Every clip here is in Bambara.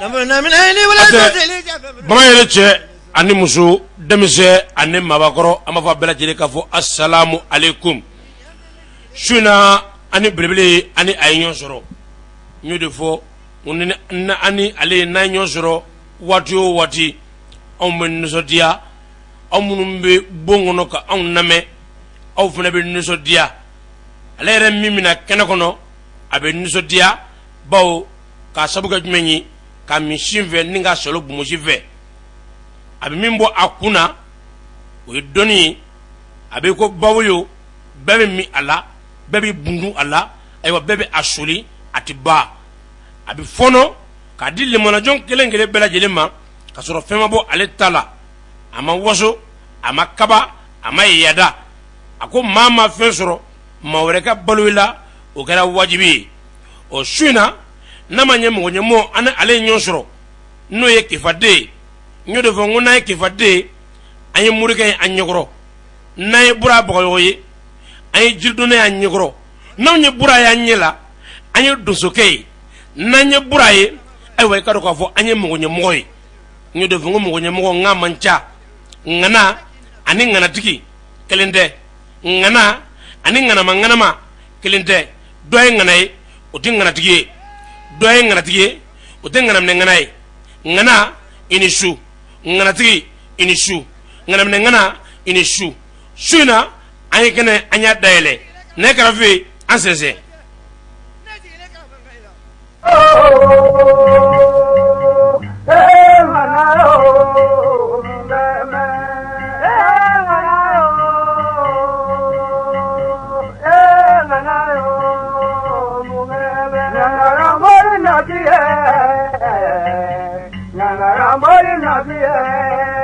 Bamanan yɛrɛ, cɛ ani muso, denmisɛn ani mabɔkɔrɔ, an b'a fɔ bɛɛ lajɛlen k'a fɔ asalamu aleykum. Su in na, ani belebele ani a ye ɲɔgɔn sɔrɔ. N y'o de fɔ, ani ale n'an ye ɲɔgɔn sɔrɔ waati o waati, anw bɛ nisɔndiya. Aw minnu bɛ bon kɔnɔ ka anw lamɛn, aw fana bɛ nisɔndiya. Ale yɛrɛ min bɛna kɛnɛ kɔnɔ, a bɛ nisɔndiya, bawo k'a sabu kɛ jumɛn ye? Ka min sin fɛ ni ka sɔrɔ bonbonsi fɛ, a bɛ min bɔ a kun na, o ye dɔnni ye. A bɛ ko bawoyo, bɛɛ bɛ min a la, bɛɛ bɛ bundun a la. Ayiwa, bɛɛ bɛ a soli, a tɛ ban. A bɛ fɔɔnɔ k'a di limanajɔn kelen kelen bɛɛ lajɛlen ma, ka sɔrɔ fɛn ma bɔ ale ta la. A ma waso, a ma kaba, a ma yada. A ko maa ma fɛn sɔrɔ, maa wɛrɛ ka balo i la, o kɛra wajibi ye. Ɔ, su in na, n'a ma ɲɛ mɔgɔ ɲɛmɔgɔ, an ni ale ye ɲɔgɔn sɔrɔ, n'o ye Kefaden ye. N y'o de fɔ, n ko n'an ye Kefaden ye, an ye morikɛ ye an ɲɛkɔrɔ. N'an ye Bura Bagayɔgɔ ye, an ye jiridonna ye an ɲɛkɔrɔ. N'anw ye Bura ye an ɲɛ la, an ye donsokɛ ye. N'an ye Bura ye, ayiwa, i ka dɔn k'a fɔ an ye mɔgɔ ɲɛmɔgɔ ye. N y'o de fɔ, n ko mɔgɔ ɲɛmɔgɔ n k'a man ca. Ŋana ani ŋanatigi kelen tɛ, ŋana ani ŋanama ŋanama kelen tɛ. Dɔ ye ŋana ye, o tɛ ŋanatigi ye. Dɔ ye ŋanatigi ye, o tɛ ŋanaminɛ ŋana ye. Ŋana, i ni su. Ŋanatigi, i ni su. Ŋanaminɛ ŋana, i ni su. Su in na, an ye kɛnɛ, an y'a dayɛlɛ nɛgɛ karafe, an sɛnsɛn.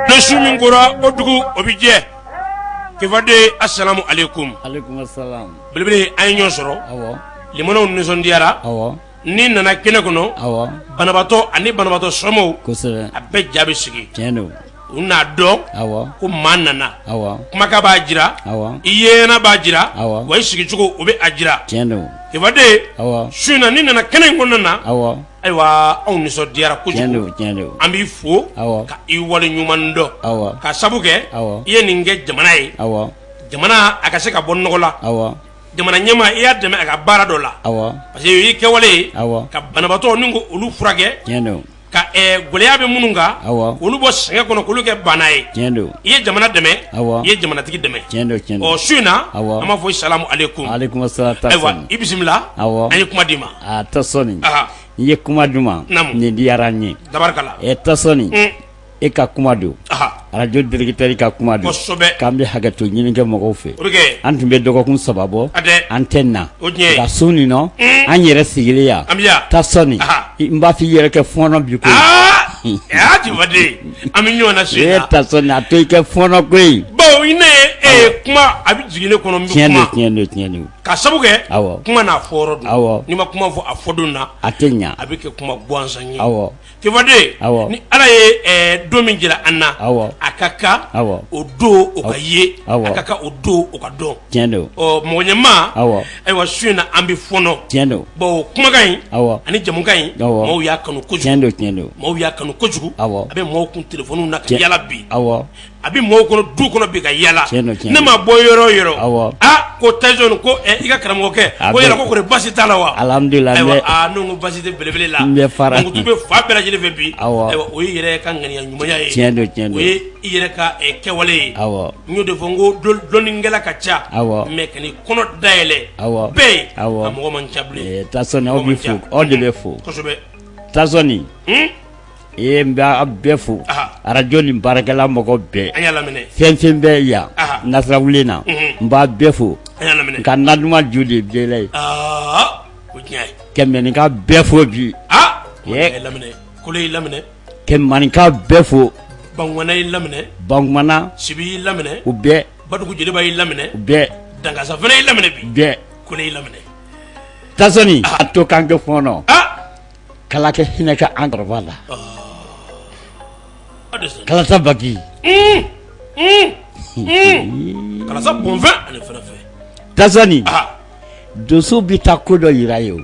Ni su min kora, o dugu o bɛ jɛ. Kefaden, asalamu aleykum. Belebele, an ye ɲɔgɔn sɔrɔ, limanaw nisɔndiyara. N'i nana kɛnɛ kɔnɔ, banabaatɔ ani banabaatɔ somɔgɔw, a bɛɛ ja bɛ sigi. U n'a dɔn ko maa nana. Kumakan b'a jira, i yeɲɛna b'a jira, wa i sigicogo, o bɛ a jira. Kefaden, su in na, n'i nana kɛnɛ in kɔnɔna na, ayiwa, anw nisɔndiyara kojugu. An b'i fo ka i wale ɲuman dɔn, ka sabu kɛ i ye nin kɛ jamana ye, jamana a ka se ka bɔ nɔgɔ la. Jamana ɲɛmaa, i y'a dɛmɛ a ka baara dɔ la, parce que o y'i kɛwale ye ka banabaatɔ ni ko olu furakɛ, ka gɛlɛya bɛ minnu kan, olu bɔ sɛgɛn kɔnɔ, k'olu kɛ bana ye. I ye jamana dɛmɛ, i ye jamanatigi dɛmɛ. Ɔ, su in na, an b'a fɔ salamu aleykum. Ayiwa, i bisimila, an ye kuma d'i ma. Tasɔni, i ye kuma di n ma, nin diyara n ye. Tabarikala. Tasɔni, e ka kuma don, arajo directeur ka kuma don, k'an bɛ hakɛto ɲini kɛ mɔgɔw fɛ. An tun bɛ dɔgɔkun 3 bɔ an tɛ na, nka su nin nɔ, an yɛrɛ sigilen yan. Tasɔni, n b'a fɔ i yɛrɛ kɛ fɔɔnɔ bi koyi. An bɛ ɲɔgɔn na. E Tasɔni, a to i kɛ fɔɔnɔ koyi. Bawo ne ye kuma, a bɛ jigin ne kɔnɔ, n bɛ kuma. Tiɲɛ don, tiɲɛ don, tiɲɛ don. Ka sabu kɛ kuma n'a fɔyɔrɔ don. N'i ma kuma fɔ a fɔdon na, a tɛ ɲɛ, a bɛ kɛ kuma gansan ye. Kefaden, ni Ala ye don min jira an na, a ka kan o don o ka ye, a ka kan o don o ka dɔn. Tiɲɛ don. Ɔ, mɔgɔ ɲɛmaa, ayiwa, su in na, an bɛ fɔɔnɔ. Tiɲɛ don. Bon, kumakan in ani jamukan in, maaw y'a kanu kojugu. Tiɲɛ don, tiɲɛ don. Maaw y'a kanu kojugu. A bɛ maaw kun téléphone na ka yala bi. A bɛ mɔgɔw kɔnɔ du kɔnɔ bi ka yala. Ne ma bɔ yɔrɔ o yɔrɔ, aa, ko Tyson, ko i ka karamɔgɔkɛ, ko yala ko kɔri basi t'a la wa? Alihamudulila. Ayiwa, aa, ne ko basi tɛ belebele la. N bɛ fara. Mankutu bɛ fan bɛɛ lajɛlen fɛ bi. Ayiwa, o ye yɛrɛ ka ŋaniya ɲumanya ye. Tiɲɛ don, tiɲɛ don. O ye i yɛrɛ ka kɛwale ye. N y'o de fɔ, n ko dɔnnikɛla ka ca, mais ka n'i kɔnɔ dayɛlɛ bɛɛ ye, a mɔgɔ man ca bilen. Tyson, aw bɛ fo, aw de bɛ fo. Kosɛbɛ. Tyson. Ee, n bɛ aw bɛɛ fo, arajo ni baarakɛla mɔgɔ bɛɛ, fɛn fɛn bɛ yan Nasarawulen na, n b'a bɛɛ fo. Nka naduman ju de bɛɛ ye ka maninka bɛɛ fo bi, ka maninka bɛɛ fo, Bankumana, u bɛɛ, u bɛɛ, bɛɛ. Tyson, a to k'an kɛ fɔɔnɔ. K'Ala kɛ hinɛ kɛ an kɔrɔba la, Kalasa Baki. Kalasa bonfɛn ani fɛnɛ fɛ. Tyson, donso bɛ taa ko dɔ yira ye o.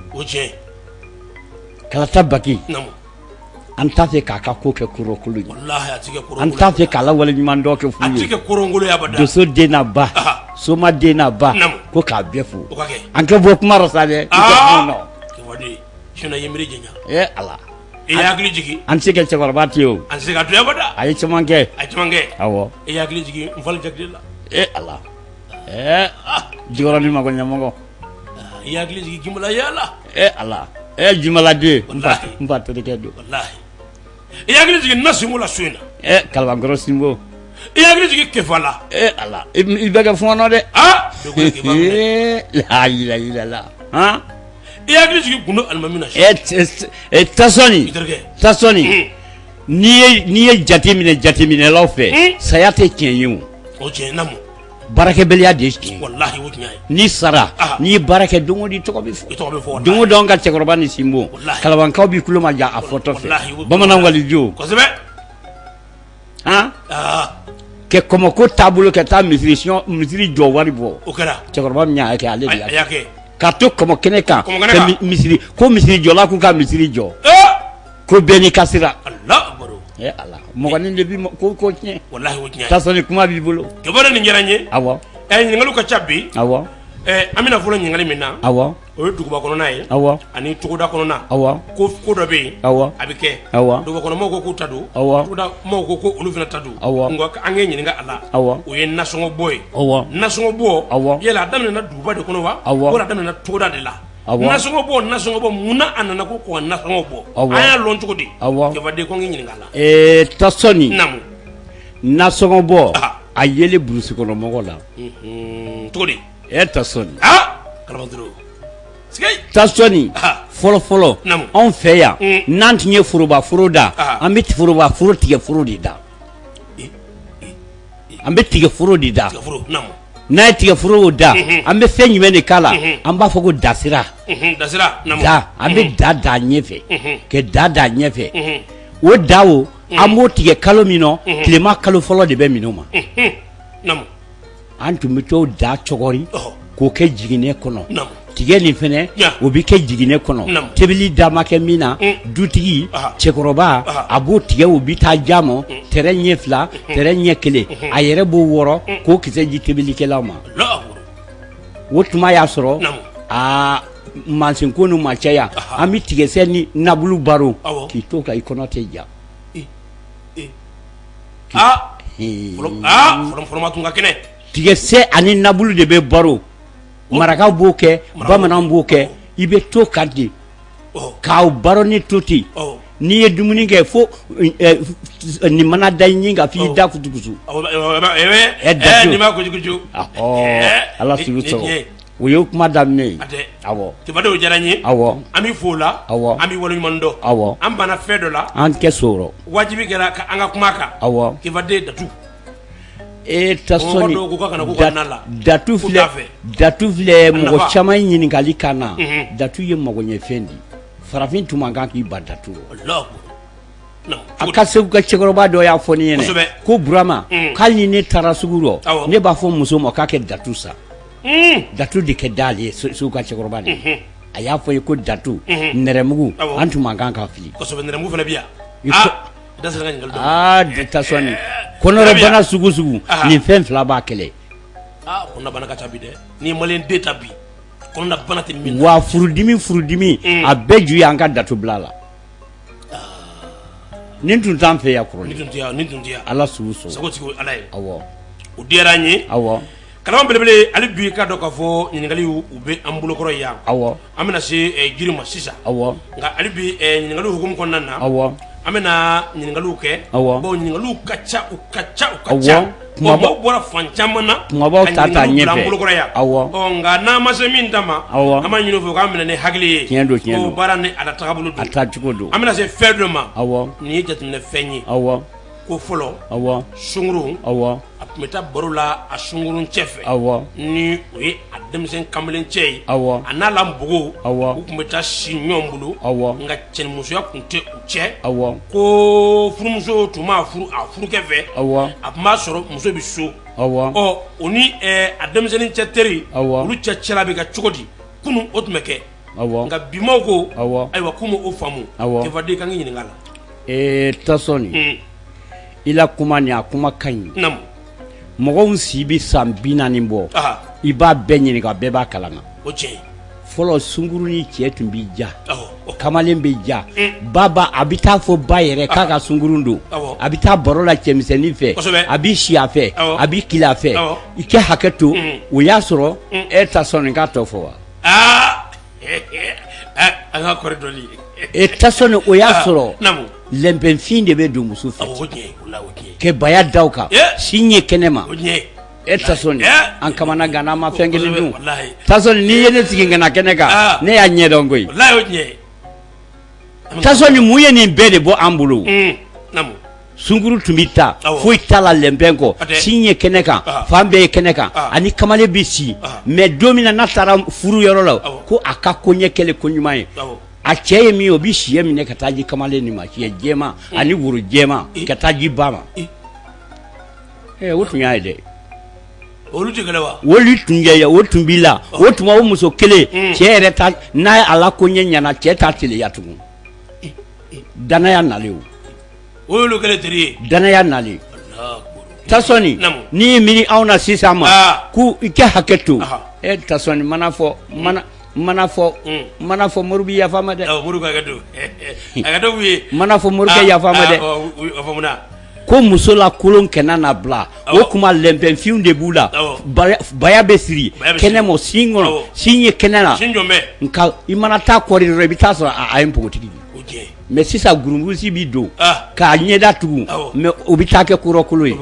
Kalasa Baki. An t'a fɛ k'a ka ko kɛ koronkolon ye, an t'a fɛ k'a lawaleɲuman dɔn kɛ fu ye, donso den n'a ba, soma den n'a ba, ko k'a bɛɛ fo. An kɛ bɔ kuma sa dɛ. Ala, i hakili jigin, an tɛ se ka cɛkɔrɔba to yen o, an tɛ se ka to abada. A ye caman kɛ, a ye caman kɛ, awɔ. I hakili jigin n fali jate la. E Ala, ɛɛ Jikɔrɔni mago ɲɛmɔgɔ. I hakili jigin Jimala yala. E Ala, e Jimaladen, n fa terikɛ don. Walahi, i hakili jigin na Sinbo la su in na. E Kalabankɔrɔ Sinbo. I hakili jigin Kefa la. E Ala, i bɛ kɛ fɔɔnɔ dɛ. Aa, la ilaha illallah han. I hakili jigin Gundo alimami na. E Tasɔni, Tasɔni, n'i ye jate minɛ jateminɛlaw fɛ, saya tɛ tiɲɛ ye o. O tiɲɛ naamu. Baarakɛbaliya de ye tiɲɛ. Walahi, o tiɲɛ ye. N'i sara, n'i ye baara kɛ, don o don i tɔgɔ bɛ fɔ. I tɔgɔ bɛ fɔ. Don o don an ka cɛkɔrɔba ni Sinbo, Kalabankaw b'i tulo majɔ a fɔtɔ fɛ. Bamanan waliju. Kosɛbɛ. Han, kɛ kɔmɔko taabolo ka taa misiri misiri jɔ wari bɔ. O kɛra. Cɛkɔrɔba min y'a kɛ, ale de y'a kɛ. Ka to kɔmɔ kɛnɛ kan, ka misiri ko misiri jɔla k'u ka misiri jɔ. Ko bɛɛ n'i ka sira. Ala, mɔgɔnin de bi ko ko tiɲɛ. Walahi, o tiɲɛ. Tasɔni, kuma b'i bolo. Kibaru nin diyara n ye. Awɔ. Ɲininkaliw ka ca bi. Awɔ. An bɛna fɔlɔ ɲininkali min na. Awɔ. O ye duguba kɔnɔna ye. Awɔ. Ani togoda kɔnɔna. Awɔ. Ko ko dɔ bɛ yen. Awɔ. A bɛ kɛ. Awɔ. Duguba kɔnɔmɔgɔw ko k'u ta don. Awɔ. Togoda mɔgɔw ko ko olu fana ta don. Awɔ. Nka an k'e ɲininka a la. Awɔ. O ye nasɔngɔ bɔ ye. Awɔ. Nasɔngɔ bɔ. Awɔ. Yala a daminɛna duguba de kɔnɔ wa? Awɔ. Wala a daminɛna togoda de la? Awɔ. Nasɔngɔ bɔ, nasɔngɔ bɔ, munna a nana ko ka nasɔngɔ bɔ? Awɔ. An y'a lɔn cogo di? Awɔ. Jabaden, ko n k'i ɲininka a la. Tasɔni. Naamu. Nasɔngɔ bɔ. A yelen burusi kɔnɔ mɔgɔ la. Cogo di? Tasɔni. Kalaban Tasɔni, fɔlɔ fɔlɔ, anw fɛ yan, n'an tun ye foroba foro da, an bɛ foroba foro tigɛ foro de da, an bɛ tigɛ foro de da. N'a ye tigɛ foro da, an bɛ fɛn jumɛn de k'a la? An b'a fɔ ko dasira. Da, an bɛ da da ɲɛfɛ, ka da da ɲɛfɛ. O da o, an b'o tigɛ kalo min nɔ, tilema kalo fɔlɔ de bɛ minɛ o ma. An tun bɛ t'o da cɔgɔri k'o kɛ jiginɛ kɔnɔ. Tigɛ nin fɛnɛ, o bɛ kɛ jiginɛ kɔnɔ. Tebili da ma kɛ min na, dutigi cɛkɔrɔba a b'o tigɛ, o bɛ taa ja ma tɛrɛ ɲɛ 2, tɛrɛ ɲɛ 1, a yɛrɛ b'o wɔrɔ k'o kisɛ di tebilikɛlaw ma. O tuma y'a sɔrɔ aa mansinko ninnu ma caya. An bɛ tigɛsɛ ni nabulu baro k'i to ka i kɔnɔ tɛ ja. Tigɛsɛ ani nabulu de bɛ baro. Marakaw b'o kɛ, bamananw b'o kɛ. I bɛ to kan ten k'aw baro ni to ten. N'i ye dumuni kɛ fo nin mana da i ɲin kan f'i da kutukutu. Ala sɔrɔ o ye kuma daminɛ ye. Awɔ, o diyara n ye. Awɔ. An b'i fo o la. Awɔ. An b'i waleɲuman dɔn. Awɔ. An banna fɛn dɔ la. An kɛ so wajibi kɛra an ka kuma kan. Awɔ. Kibaden, datu. E Tasɔni, dɔw ko k'a kana k'u ka na la. Datu filɛ, datu filɛ, mɔgɔ caman ye ɲininkali kan na. Datu ye magoɲɛfɛn di. Farafin tun man kan k'i ban datu rɔ. A ka segu ka cɛkɔrɔba dɔ y'a fɔ ne ɲɛna ko Burama, k'ale ni ne taara sugu rɔ, ne b'a fɔ muso ma k'a kɛ datu san. Datu de kɛ d'ale ye. Segu ka cɛkɔrɔba de, a y'a fɔ ye ko datu, nɛrɛmugu, an tun man kan ka fili. Nɛrɛmugu fana bɛ yan. Aa, Tasɔni, kɔnɔrɔbana sugu sugu, nin fɛn fila b'a kɛlɛ. Kɔnɔnabana ka ca bi dɛ. Ni maliyɛn den ta bi, kɔnɔnabana tɛ min. Wa furudimi, furudimi, a bɛɛ ju y'an ka datu bila la. Nin tun t'an fɛ yan kɔrɔlen. Nin tun tɛ yan. Ala sugu sɔn. Sago tigi Ala ye. Awɔ. O diyara an ye. Awɔ. Kalaban belebele, hali bi k'a dɔn k'a fɔ ɲininkaliw u bɛ an bolokɔrɔ yan. Awɔ. An bɛna se jiri ma sisan. Awɔ. Nka hali bi ɲininkaliw hukumu kɔnɔna na. Awɔ. An bɛna ɲininkaliw kɛ. Awɔ. Bon, ɲininkaliw ka ca, u ka ca, u ka ca. Awɔ. Mɔgɔw bɔra fan caman na. Kumabaw ta ta ɲɛfɛ. An bolokɔrɔ yan. Awɔ. Ɔ, nka n'an ma se min ta ma. Awɔ. An b'a ɲini u fɛ u k'a minɛ ni hakili ye. Tiɲɛ don, tiɲɛ don. Ko baara ni a la tagabolo don. A taacogo don. An bɛna se fɛn dɔ ma. Awɔ. Nin ye jateminɛ fɛn ye. Awɔ. Ko fɔlɔ. Awɔ. Sungurun. Awɔ. A tun bɛ taa baro la a sungurun cɛ fɛ. Awɔ. Ni o ye a denmisɛn kamalen cɛ ye. Awɔ. A n'a la npogo. Awɔ. U tun bɛ taa si ɲɔgɔn bolo. Awɔ. Nka cɛnimusoya tun tɛ u cɛ. Awɔ. Ko furumuso tun b'a furu a furukɛ fɛ. Awɔ. A tun b'a sɔrɔ muso bɛ so. Awɔ. Ɔ, o ni a denmisɛnnin cɛ teri. Awɔ. Olu cɛ cɛla bɛ kɛ cogo di? Kunun o tun bɛ kɛ. Awɔ. Nka bimaw ko. Awɔ. Ayiwa, k'u ma o faamu. Awɔ. Kefaden, kan k'i ɲininka a la. Ee Tasɔni i la kuma nin a kuma ka ɲi mɔgɔw si bɛ san 40 bɔ i b'a bɛɛ ɲininka bɛɛ b'a kalama fɔlɔ sunkurunin cɛ tun bɛ ja kamalen bɛ ja ba a bɛ taa fɔ ba yɛrɛ k'a ka sunkurun don a bɛ taa baro la cɛmisɛnnin fɛ a bɛ si a fɛ a bɛ kili a fɛ i kɛ hakɛ to o y'a sɔrɔ e Tasɔni k'a tɔ fɔ wa an ka kɔri e Tasɔni o y'a sɔrɔ lɛnpɛnfin de bɛ don muso fɛ kɛ baya da kan sin ye kɛnɛ ma e Tasɔni an kamana gan an ma fɛn kelen dun Tasɔni n'i ye ne sigi ka na kɛnɛ kan ne y'a ɲɛdɔn koyi Tasɔni mun ye nin bɛɛ de bɔ an bolo sunkuru tun bɛ taa foyi t'a la lɛnpɛn kɔ sin ye kɛnɛ kan fan bɛɛ ye kɛnɛ kan ani kamalen bɛ si mais don min na n'a taara furu yɔrɔ la ko a ka koɲɛ kɛlen ko ɲuman ye a cɛ ye min ye o bɛ syɛ minɛ ka taa di kamalen nin ma syɛ jɛman ani woro jɛman ka taa di ba ma o tun y'a ye dɛ olu tɛ kɛlɛ wa olu tun ye o tun b'i la o tuma o muso kelen cɛ yɛrɛ ta n'a a la koɲɛ ɲɛna cɛ t'a teliya tugun danaya nalen o o y'olu kɛlen teri ye danaya nalen Tasɔni n'i y'i miiri anw na sisan ma k'u i kɛ hakɛ to e Tasɔni mana fɔ mana mana fɔ mana fɔ mori bɛ yafa ma dɛ mana fɔ morikɛ yafa ma dɛ ko muso la kolon kɛnɛ na bila o tuma lɛnpɛnfinw de b'u la baya bɛ siri kɛnɛ ma sin kɔnɔ sin ye kɛnɛ na nka i mana taa kɔri dɔrɔn i bɛ taa sɔrɔ a ye npogotigi ye mais sisan gurunburusi bɛ don k'a ɲɛda tugun mais o bɛ taa kɛ kɔrɔkolo ye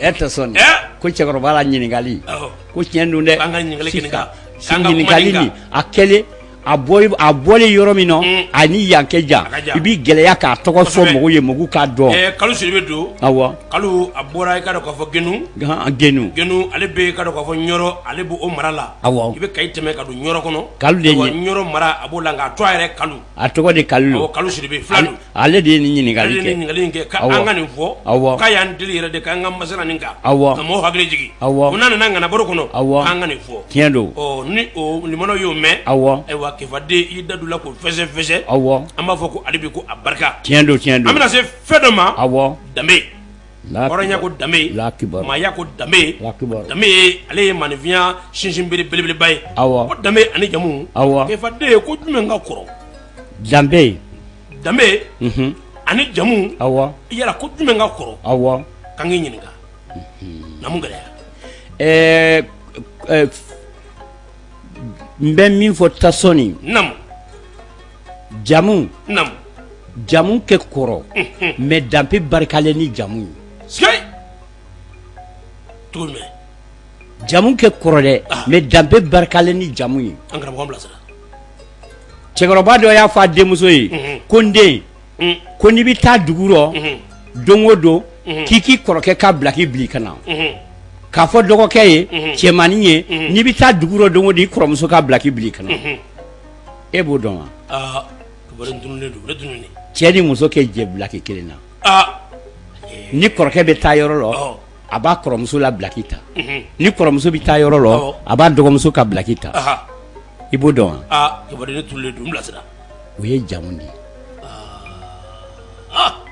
e Tasɔni ko cɛkɔrɔba la ɲininkali ko tiɲɛ don dɛ ɲininkali nin a kɛlen a a bɔlen yɔrɔ min na ani yan kɛ jan i b'i gɛlɛya k'a tɔgɔ fɔ mɔgɔw ye mɔgɔw k'a dɔn Kalu Sidibe don awɔ Kalu a bɔra i ka dɔn k'a fɔ Genu Genu Genu ale bɛ i ka dɔn k'a fɔ Ɲɔrɔ ale b'o mara la awɔ i bɛ Kayi tɛmɛ ka don Ɲɔrɔ kɔnɔ Kalu de ye Ɲɔrɔ mara a b'o la nka a tɔgɔ yɛrɛ Kalu a tɔgɔ de Kalu awɔ Kalu Sidibe fila don ale de ye nin ɲininkali kɛ ale de ye ɲininkali in kɛ k'an ka nin fɔ awɔ k'a y'an deli yɛrɛ de k'an ka masala nin kan awɔ ka mɔgɔw hakili jigin awɔ ko n'a nana ŋana baro kɔnɔ awɔ k'an ka nin fɔ tiɲɛ don ɔ ni o limanaw y'o mɛn awɔ ayiwa Kefa den i da don la k'o fɛsɛ fɛsɛ awɔ an b'a fɔ ko ale bi ko a barika tiɲɛ don tiɲɛ don an bɛna se fɛn dɔ ma awɔ danbe hɔrɔnya ko danbe maaya ko danbe danbe ale ye maninfinya sinsinbere belebeleba ye awɔ ko danbe ani jamu awɔ Kefa den ko jumɛn ka kɔrɔ danbe danbe ani jamu awɔ yala ko jumɛn ka kɔrɔ awɔ k'an k'i ɲininka na mun gɛlɛya ɛɛ n bɛ min fɔ Tasɔni naamu jamu naamu jamu kɛ kɔrɔ mais danbe barikalen ni jamu ye sike cogo jumɛn jamu kɛ kɔrɔ dɛ mais danbe barikalen ni jamu ye an karamɔgɔ bilasira cɛkɔrɔba dɔ y'a fɔ a denmuso ye ko n den ko n'i bɛ taa dugu rɔ don o don k'i k'i kɔrɔkɛ ka bilaki bila i ka na k'a fɔ dɔgɔkɛ ye cɛmannin ye n'i bɛ taa dugu rɔ don o don i kɔrɔmuso ka bilaki bila i ka na e b'o dɔn wa cɛ ni muso kɛ jɛ bilaki kelen na ni kɔrɔkɛ bɛ taa yɔrɔ la a b'a kɔrɔmuso la bilaki ta ni kɔrɔmuso bɛ taa yɔrɔ la a b'a dɔgɔmuso ka bilaki ta i b'o dɔn wa ne bilasira o ye jamu de ye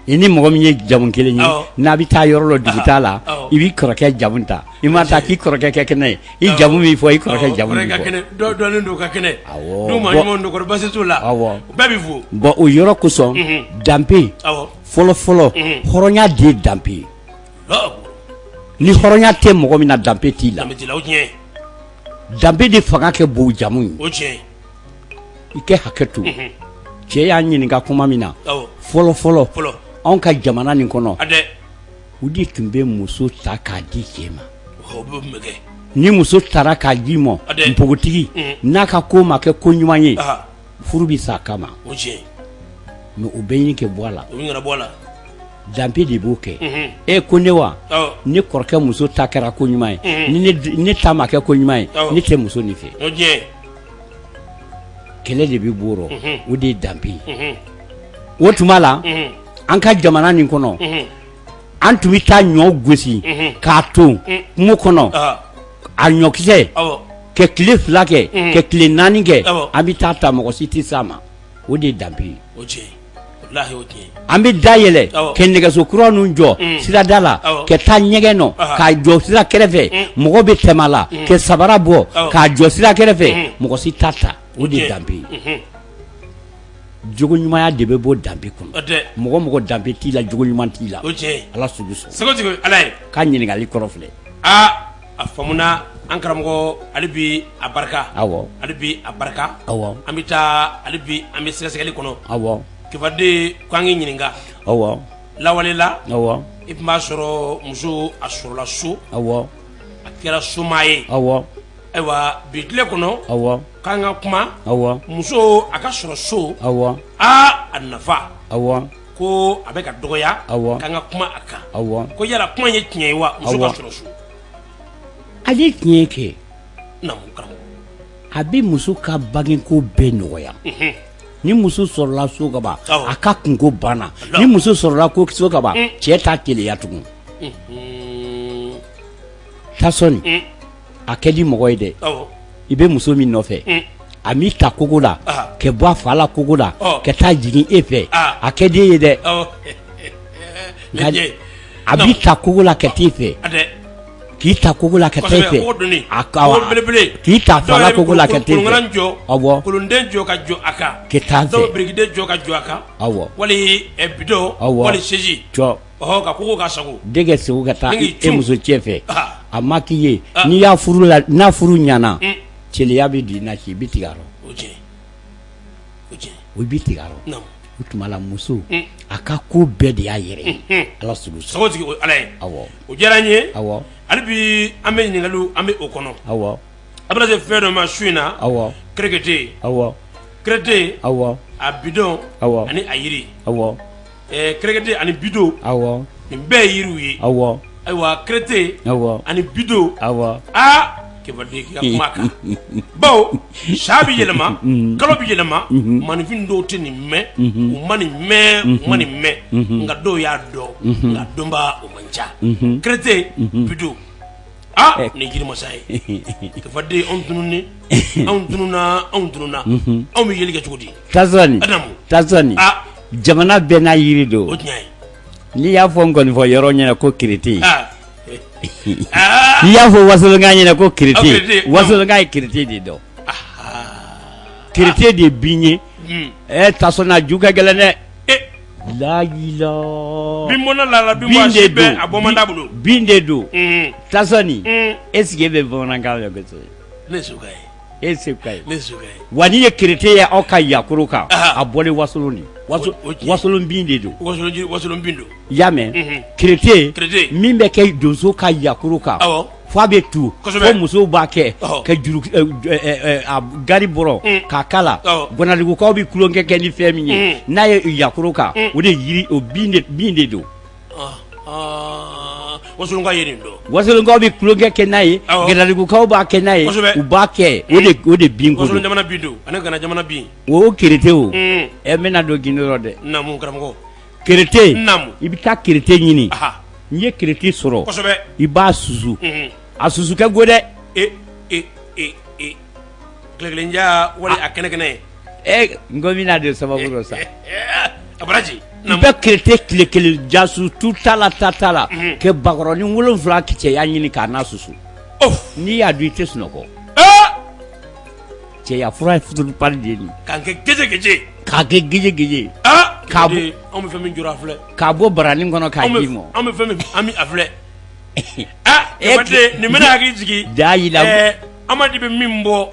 i ni mɔgɔ min ye jamu kelen ye n'a bɛ taa yɔrɔ la dugutaa la i b'i kɔrɔkɛ jamu ta i ma taa k'i kɔrɔkɛ kɛ kɛnɛ ye i jamu min fɔ i kɔrɔkɛ jamu dɔnnen don ka kɛnɛ basi t'u la bɛɛ bɛ fo bon o yɔrɔ kosɔn danbe fɔlɔ fɔlɔ hɔrɔnya de ye danbe ye ni hɔrɔnya tɛ mɔgɔ min na danbe t'i la danbe de fanga kɛ bon jamu ye i kɛ hakɛ to cɛ y'a ɲininka kuma min na fɔlɔ fɔlɔ anw ka jamana nin kɔnɔ u de tun bɛ muso ta k'a di cɛ ma ni muso taara k'a di ma npogotigi n'a ka ko ma kɛ ko ɲuman ye furu bɛ sa a kama mais o bɛ ɲini kɛ bɔ a la danbe de b'o kɛ e ko ne wa ne kɔrɔkɛ muso ta kɛra ko ɲuman ye ni ne ta ma kɛ ko ɲuman ye ne tɛ muso nin fɛ kɛlɛ de bɛ b'o rɔ o de ye danbe ye o tuma la an ka jamana nin kɔnɔ an tun bɛ taa ɲɔ gosi k'a ton kungo kɔnɔ a ɲɔkisɛ kɛ tile 2 kɛ kɛ tile 4 kɛ an bɛ taa ta mɔgɔ si tɛ s'a ma o de ye danbe ye. An bɛ da yɛlɛ kɛ nɛgɛso kura ninnu jɔ sirada la ka taa ɲɛgɛn nɔ k'a jɔ sira kɛrɛfɛ mɔgɔ bɛ tɛmɛ a la ka sabara bɔ k'a jɔ sira kɛrɛfɛ mɔgɔ si t'a ta o de ye danbe ye jogo ɲumanya de bɛ bɔ danbe kɔnɔ mɔgɔ mɔgɔ danbe t'i la jogo ɲuman t'i la ala sugu sɔn ala ye ka ɲininkali kɔrɔ filɛ aa a faamuna an karamɔgɔ hali bi a barika hali bi a barika an bɛ taa hali bi an bɛ sɛgɛsɛgɛli kɔnɔ Kifaden ko an k'i ɲininka lawale la i tun b'a sɔrɔ muso a sɔrɔla so a kɛra somaa ye ayiwa bi tile kɔnɔ k'an ka kuma muso a ka sɔrɔ so aa a nafa ko a bɛ ka dɔgɔya k'an ka kuma a kan ko yala kuma ye tiɲɛ ye wa muso ka sɔrɔ so A ye tiɲɛ kɛ a bɛ muso ka bangeko bɛɛ nɔgɔya ni muso sɔrɔla so ka ban a ka kunko banna ni muso sɔrɔla ko so ka ban cɛ t'a keleya tugun Tasɔni a kɛ di mɔgɔ ye dɛ i bɛ muso min nɔfɛ a m'i ta kogo la ka bɔ a fa la kogo la ka taa jigin e fɛ a kɛ di e ye dɛ a b'i ta kogo la ka t'i fɛ k'i ta kogo la ka taa i fɛ a k'i ta fa la kogo la ka t'i fɛ awɔ kolonden jɔ ka jɔ a kan ka taa fɛ birikiden jɔ ka jɔ a kan awɔ wali bidon awɔ wali sɛsi jɔ ɔhɔ ka kogo ka sago denkɛ segu ka taa e muso cɛ fɛ a ma k'i ye n'i y'a furu la n'a furu ɲana cɛya bɛ don i na ci i bɛ tigɛ a rɔ o bɛ tigɛ a rɔ o tuma la muso a ka ko bɛɛ de y'a yɛrɛ ye ala sago tigi o ala ye o diyara n ye hali bi an bɛ ɲininkaliw an bɛ o kɔnɔ a bɛna se fɛn dɔ ma su in na kerekete kerete a bidon ani a yiri kerekete ani bidon nin bɛɛ ye yiriw ye ayiwa kerete ani bidon aa Kifaden k'i ka kuma kan bawo sa bɛ yɛlɛma kalo bɛ yɛlɛma maaninfin dɔw tɛ nin mɛn u ma nin mɛn u ma nin mɛn nka dɔw y'a dɔn nka dɔnbaa o man ca kerete bidon aa nin jiri masa ye Kifaden anw tununni anw tununna anw tununna anw bɛ yeli kɛ cogo di Tasɔni Tasɔni jamana bɛɛ n'a yiri don o tiɲɛ ye n'i y'a fɔ nkɔnifɔ yɔrɔ ɲɛna ko kerete n'i y'a fɔ wasolonka ɲɛna ko kerete wasolonka ye kerete de dɔn kerete de bin ye ɛ Tasɔni a ju ka gɛlɛn dɛ layila bin de don a bɔ man d'a bolo bin de don Tasɔni est-ce que e bɛ bamanankan mɛn kosɛbɛ ne ye ye e seguka ye wa n'i ye kerete ye aw ka yakoro kan a bɔlen wasolon de wasolon bin de don wasolon bin don i y'a mɛn kerete min bɛ kɛ donso ka yakoro kan f'a bɛ tu fo musow b'a kɛ ka juru a gari bɔrɔ k'a k'a la ganadugukaw bɛ tulonkɛ kɛ ni fɛn min ye n'a ye yakoro kan o de yiri o bin de don Wasolonkaw ye nin dɔn wasolonkaw bɛ tulonkɛ kɛ n'a ye ganadugukaw b'a kɛ n'a ye u b'a kɛ o de bin ko wasolon jamana bin don ani gana jamana bin o kerete o ɛ n bɛna don gindo rɔ dɛ naamu karamɔgɔ kerete i bɛ taa kerete ɲini n'i ye kerete sɔrɔ i b'a susu a susu kɛ go dɛ e e e e tile kelen ja wali a kɛnɛ kɛnɛ ye ɛ n ko n bɛna don sababu dɔ sa a baraji i bɛ kerete tile kelen ja susu tu t'a la ta t'a la kɛ bakɔrɔnin 7 cɛya ɲini k'a n'a susu n'i y'a dun i tɛ sunɔgɔ cɛya fura ye pari de ye nin k'a kɛ geje geje k'a kɛ geje geje k'a bɔ anw bɛ fɛn min jɔrɔ a filɛ k'a bɔ baranin kɔnɔ k'a d'i ma anw bɛ fɛn min an bɛ a filɛ nin bɛna hakili jigin da Amadi bɛ min bɔ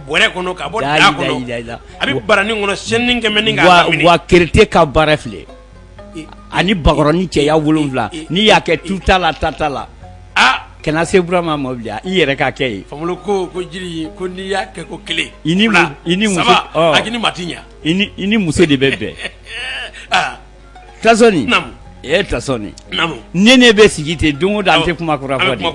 bɔrɛ kɔnɔ ka bɔ daga kɔnɔ a bɛ baranin kɔnɔ sɛnin kɛmɛ ni wa kerete ka baara filɛ ani bakɔrɔnin cɛya 7 n'i y'a kɛ tu t'a la ta t'a la kana se Burama ma bilen i yɛrɛ k'a kɛ yen Famolo ko ko jiri ko n'i y'a kɛ ko kelen i ni i ni muso a ni maa tɛ ɲɛ i ni muso de bɛ bɛn Tasɔni e Tasɔni ne ne bɛ sigi ten don o don an tɛ kuma kura fɔ de o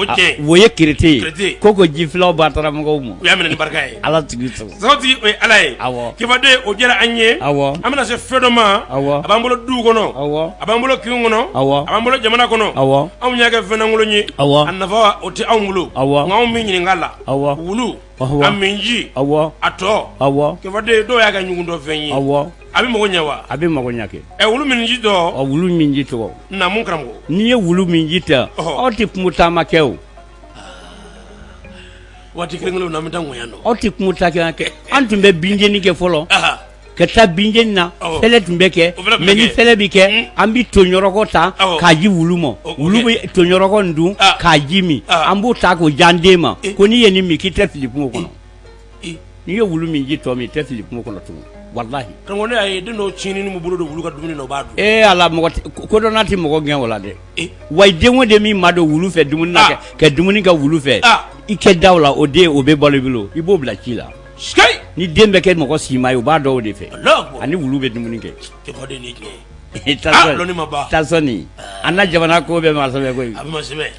tiɲɛ o ye kerete ye ko ko ji filaw ba taara mɔgɔw ma u y'a minɛ ni barika ye Ala tigi sɔn sabatigi o ye Ala ye Kifaden o diyara an ye an bɛna se fɛn dɔ ma a b'an bolo duw kɔnɔ a b'an bolo kin kɔnɔ a b'an bolo jamana kɔnɔ anw y'a kɛ fɛn lankolon ye a nafa o tɛ anw bolo nka anw bɛ ɲininka la wulu a minji a tɔ Kifaden dɔw y'a kɛ ɲugutɔfɛn ye. A bɛ mago ɲɛ wa? A bɛ mago ɲɛ kɛ. Ɛ, wulu minji tɔ. Ɔ, wulu minji tɔgɔ. Naamu karamɔgɔ. N'i ye wulu minji ta, aw tɛ kungo taama kɛ o. Waati kelen kelenw na, an bɛ taa ŋɔya nɔ. Aw tɛ kungo taa kɛ, an tun bɛ binjeni kɛ fɔlɔ. Ka taa binjeni na, fɛlɛ tun bɛ kɛ, mais ni fɛlɛ bɛ kɛ, an bɛ toɲɔrɔkɔ ta k'a di wulu ma. Wulu bɛ toɲɔrɔkɔ nin dun k'a ji min. An b'o ta k'o j'an den ma ko n'i ye nin min, k'i tɛ fili kungo kɔnɔ. N'i ye wulu minji tɔ min, i tɛ fili kungo kɔnɔ tugun, walahi. Karamɔgɔ, ne y'a ye den dɔw tiɲɛni b'u bolo don wulu ka dumuni na, u b'a dun. Ee Ala, mɔgɔ kodɔnna tɛ mɔgɔ gɛn o la dɛ. Wa den o den min ma don wulu fɛ dumuni na, ka dumuni kɛ wulu fɛ, i kɛ da o la, o den o bɛ balo i bolo, i b'o bila ci la. Ni den bɛ kɛ mɔgɔ sima ye, u b'a dɔn o de fɛ. Ani wulu bɛ dumuni kɛ. Tasɔni, an na jamana ko bɛ ma sɛbɛ koyi.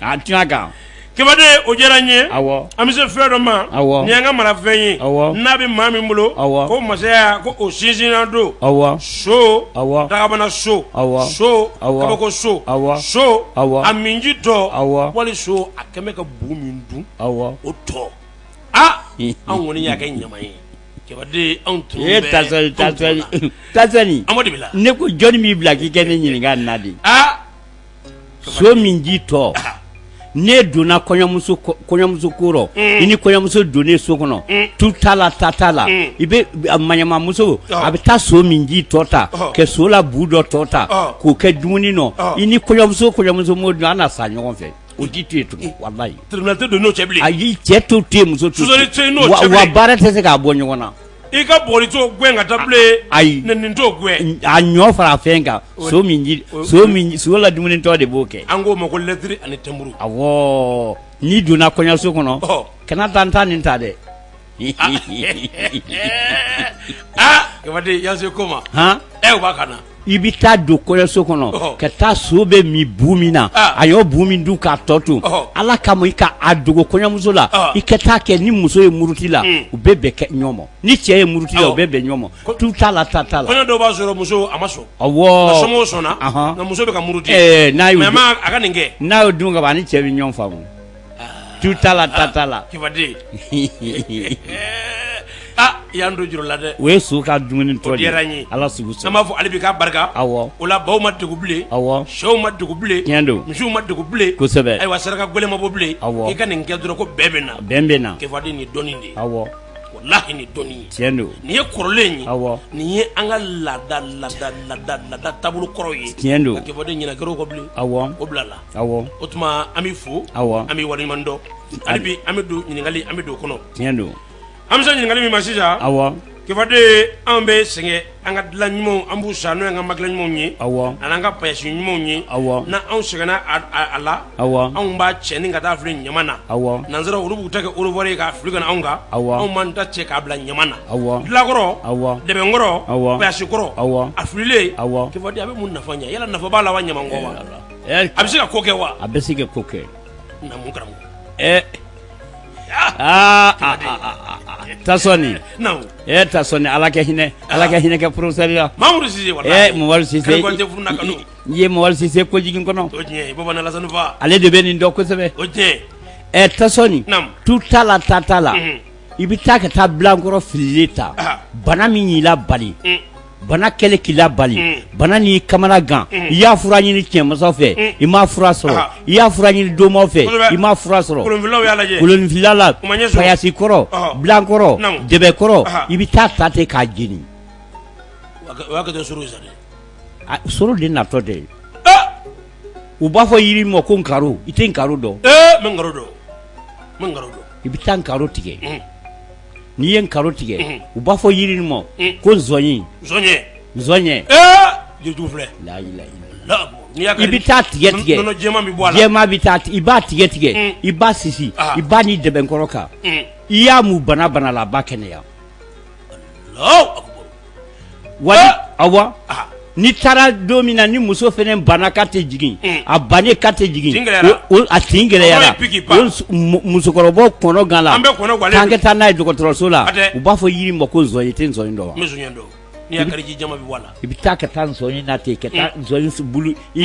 A tiɲɛ kan. Kɛbaden, o diyara n ye. Awɔ. An bɛ se fɛn dɔ ma. Awɔ. Ni an ka marafɛn ye. Awɔ. N'a bɛ maa min bolo. Awɔ. Ko masaya ko o sinsinna don. Awɔ. So. Awɔ. Dagabana so. Awɔ. So. Awɔ. Kabako so. Awɔ. So. Awɔ. A minji tɔ. Awɔ. Wali so a kɛmɛ ka bu min dun. Awɔ. O tɔ. Aa, anw kɔni y'a kɛ ɲama ye. Kɛbaden, anw tun bɛ. Tasɔni, tasɔni, tasɔni. An de la. Ne ko jɔnni b'i bila k'i kɛ ne ɲininka nin na de? Aa. So minji tɔ, ne donna kɔɲɔmuso kɔɲɔmuso ko rɔ, i ni kɔɲɔmuso donnen so kɔnɔ, tu t'a la, ta t'a la, i bɛ maɲamamuso, a bɛ taa so minji tɔ ta kɛ so la bu dɔ tɔ ta k'o kɛ dumuni nɔ. I ni kɔɲɔmuso kɔɲɔmuso m'o dun, an na sa ɲɔgɔn fɛ. O ji to yen tugun, walayi. Tribunal tɛ don n'o cɛ bilen. Ayi, cɛ t'o to yen, muso t'o Sɔsɔli tɛ yen n'o cɛ bilen. Wa baara tɛ se k'a bɔ ɲɔgɔn na. I ka bugɔli t'o gɛn ka taa bilen. Ayi. Nɛni t'o gɛn. A ɲɔ fara fɛn kan, so min so min so la dumunitɔ de b'o kɛ. An k'o ma ko lɛtiri ani tɛnburu. Awɔ, n'i donna kɔɲɔso kɔnɔ, kana taa n ta nin ta dɛ. Aa, Kɛbaden, yan se ko ma. Han. Ɛ, u b'a kan na. I bɛ taa don kɔɲɔso kɔnɔ ka taa so bɛ min bu min na, a y'o bu min dun k'a tɔ to, Ala kama, i ka a dogo kɔɲɔmuso la. I ka taa kɛ ni muso ye muruti la, u bɛ bɛn kɛ ɲɔgɔn ma. Ni cɛ ye muruti la, u bɛ bɛn ɲɔgɔn ma. Tu t'a la, ta t'a la. Kɔɲɔ dɔw b'a sɔrɔ muso a ma sɔn. Awɔ. A somɔgɔw sɔnna, nka muso bɛ ka muruti. N'a y'o mais a ma a ka nin kɛ. N'a y'o dun ka ban, a ni cɛ bɛ ɲɔgɔn faamu. Tu t'a la, ta t'a la. Kɛbaden, aa, i y'an don juru la dɛ. O ye so ka dumuni tɔ O de ye. diyara n ye. Ala sugu sɔn. An b'a fɔ hali bi k'a barika. Awɔ. O la, baw ma degun bilen. Awɔ. Sɛw ma degun bilen. Tiɲɛ don. Misiw ma degun bilen. Kosɛbɛ. Ayiwa, saraka gɛlɛn ma bɔ bilen. Awɔ. I ka nin kɛ dɔrɔn ko bɛn bɛ na. Bɛn bɛ na. Kɛbaden, nin ye dɔnni de ye. Awɔ. Walahi, nin dɔnni ye. Tiɲɛ don. Nin ye kɔrɔlen ye. Awɔ. Nin ye an ka laada laada laada laada taabolo kɔrɔ ye. Tiɲɛ don. Nka Kɛbaden, ɲinɛ kɛra o kɔ bilen. Awɔ. O bilala. Awɔ. O tuma, an b'i fo. Awɔ. An b'i waleɲuman dɔn. Hali bi, an bɛ don ɲininkali, an bɛ don o kɔnɔ. Tiɲɛ don. An bɛ se ɲininkali min ma sisan. Awɔ. Kɛbaden, anw bɛ sɛgɛn, an ka dilan ɲumanw an b'u san, n'o y'an ka matelas ɲumanw ye. Awɔ. Ani an ka payasi ɲumanw ye. Awɔ. N'anw sɛgɛnna a la. Awɔ. Anw b'a cɛ ni ka taa fili ɲama na. Awɔ. Nansaraw, olu b'u ta kɛ au revoir ye k'a fili ka na anw kan. Awɔ. Anw b'an ta cɛ k'a bila ɲama na. Awɔ. Dilankɔrɔ. Awɔ. Dɛbɛnkɔrɔ. Awɔ. Payasi kɔrɔ. Awɔ. A fililen. Awɔ. Kɛbaden, a bɛ mun nafa ɲɛ? Yala nafa b'a la wa, ɲamankɔ wa? A bɛ se ka ko kɛ wa? A bɛ se ka ko kɛ. Naamu karamɔgɔ. Ɛ aa, Tasɔni. Naamu. Ɛ, Tasɔni, Ala kɛ hinɛ, Ala kɛ hinɛ kɛ professeur la. Mamudu Sise, walahi. Ɛ, Mamadu Sise. Kari Kɔnte furu n'a kanu. I ye Mamadu Sise ko jigin kɔnɔ. O tiɲɛ ye, Baba Alasani fa. Ale de bɛ nin dɔn kosɛbɛ. O tiɲɛ. Ɛ, Tasɔni. Naamu. Tu t'a la, ta t'a la. I bɛ taa ka taa bilankɔrɔ fililen ta. Bana min y'i la bali. Bana kɛlen k'i la bali, bana n'i kamana gan, i y'a fura ɲini cɛmansa fɛ, i m'a fura sɔrɔ, i y'a fura ɲini domaw fɛ, i m'a fura sɔrɔ, kolonfila la, payasi kɔrɔ, bilankɔrɔ, dɛbɛkɔrɔ, i bɛ taa ta ten k'a jeni. Soro de natɔ dɛ. U b'a fɔ yiri ma ko nkaro. I tɛ nkaro dɔn? I bɛ taa nkaro tigɛ. N'i ye nkaro tigɛ, u b'a fɔ yiri ma ko nsɔɲɛ. Nsɔɲɛ, i bɛ taa tigɛ tigɛ, jɛman bɛ taa, i b'a tigɛ tigɛ, i b'a sisi, i b'a ni dɛbɛnkɔrɔ kan. I y'a mun bana bana la, a b'a kɛnɛya. Wa awa, n'i taara don min na ni muso fana banna k'a tɛ jigin, a bannen k'a tɛ jigin, a tin gɛlɛyara, musokɔrɔbaw kɔnɔ gan la, k'an ka taa n'a ye dɔgɔtɔrɔso la, u b'a fɔ yiri ma ko nsɔɲɛ. I tɛ nsɔɲɛ dɔn wa? I bɛ taa ka taa nsɔɲɛ na ten, ka taa nsɔɲɛ bulu i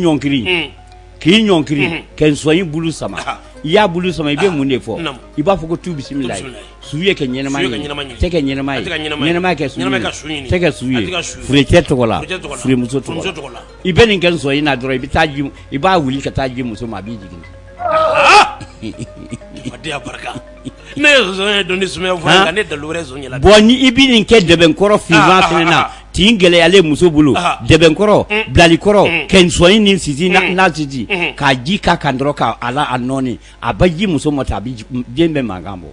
ɲɔnkiri, k'i ɲɔnkiri ka nsɔɲɛ bulu sama. I y'a bulu sama, i bɛ mun de fɔ? I b'a fɔ ko tu bisimila. Su ye kɛ ɲɛnama ɲini, tɛ kɛ ɲɛnama ye, ɲɛnama kɛ su ɲini, tɛ kɛ su ye, furecɛ tɔgɔ la, furemuso tɔgɔ la. I bɛ nin kɛ nsɔyin na dɔrɔn, i bɛ taa ji, i b'a wuli ka taa ji muso ma, a b'i jigin. Ne ye dɔn ni sumaya fura ne dalu wɛrɛ zon bon, ni i bɛ nin kɛ dɛbɛnkɔrɔ finman fana na, tin gɛlɛyalen muso bolo, dɛbɛnkɔrɔ, bilalikɔrɔ, kɛ nsɔyin ni sisi n'a sisi k'a ji k'a kan dɔrɔn, k'a la a nɔɔni, a bɛ ji muso ma ten, a bɛ den bɛ mankan bɔ.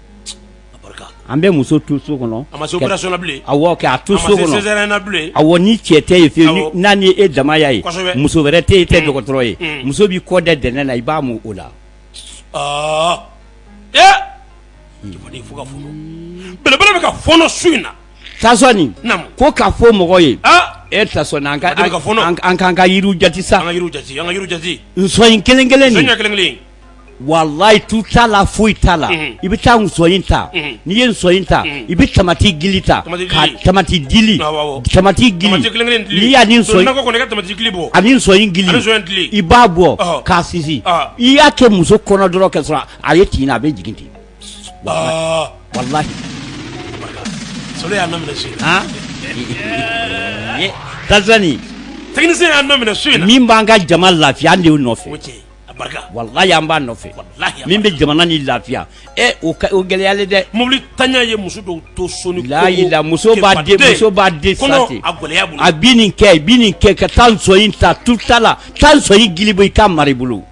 An bɛ muso to so kɔnɔ, a ma se opération na bilen. Awɔ, k'a to so kɔnɔ. Awɔ, ni cɛ tɛ yen fiyewu, n'a ni e dama y'a ye, muso wɛrɛ tɛ yen, tɛ dɔgɔtɔrɔ ye, muso b'i kɔ da dɛnɛ na, i b'a mun o la. Fo ka fɔnɔ, belebele bɛ ka fɔnɔ su in na. Tasɔni ko k'a fɔ mɔgɔ ye, e Tasɔni, an ka an k'an ka yiriw jate sa. An ka yiriw jate, an ka yiriw jate. Nsɔyin kelen kelen nin, kelen kelen. Walayi, tu t'a la, foyi t'a la. I bɛ taa nsɔyin ta, n'i ye nsɔyin ta, i bɛ tamati gili ta, ka tamati dili, tamati gili, n'i y'a ni nsɔyin ani nsɔyin gili, i b'a bɔ k'a sisi, i y'a kɛ muso kɔnɔ dɔrɔn, ka sɔrɔ a ye tin na, a bɛ jigin ten, walahi. Solo y'a nɔ minɛ su in na. Tasɔni. Technicien y'a nɔ minɛ su in na. Min b'an ka jama lafiya, an de y'o nɔfɛ. Walayi, an b'a nɔfɛ. Min bɛ jamana ni lafiya, ɛ o o gɛlɛyalen dɛ. Mobili tanya ye muso dɔw to so ni layi la, muso b'a den, muso b'a den sa ten. A gɛlɛya bolo. A bi nin kɛ, i bi nin kɛ, ka taa nsɔyin ta, tu t'a la, taa nsɔyin gili bɔ, i k'a mara i bolo.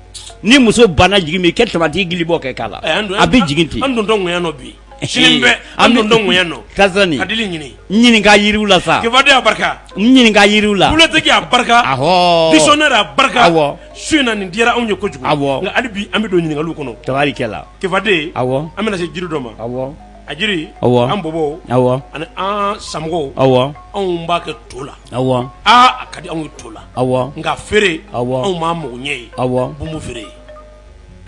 Ni muso banna jigin min, i kɛ tamati gili bɔ kɛ k'a la, a bɛ jigin ten. An dontɔ ŋɔya nɔ bi, sini bɛ an dontɔ ŋɔya nɔ. Tasɔni. Ka dili ɲini. N ɲininka yiriw la sa. Kibaden a barika. N ɲininka yiriw la. Bibliothèque a barika. Ahɔ. Dictionnaire a barika. Awɔ. Su in na nin diyara anw ye kojugu. Awɔ. Nka hali bi an bɛ don ɲininkaliw kɔnɔ. Tabarikɛla. Kibaden. Awɔ. An bɛna se jiri dɔ ma. Awɔ. A jiri. Awɔ. An bɔbɔw. Awɔ. Ani an samɔgɔw. Awɔ. Anw b'a kɛ to la. Awɔ. Aa, a ka di anw ye to la. Awɔ. Nka feere. Awɔ. Anw m'a mago ɲɛ ye. Awɔ. Bunbun feere ye.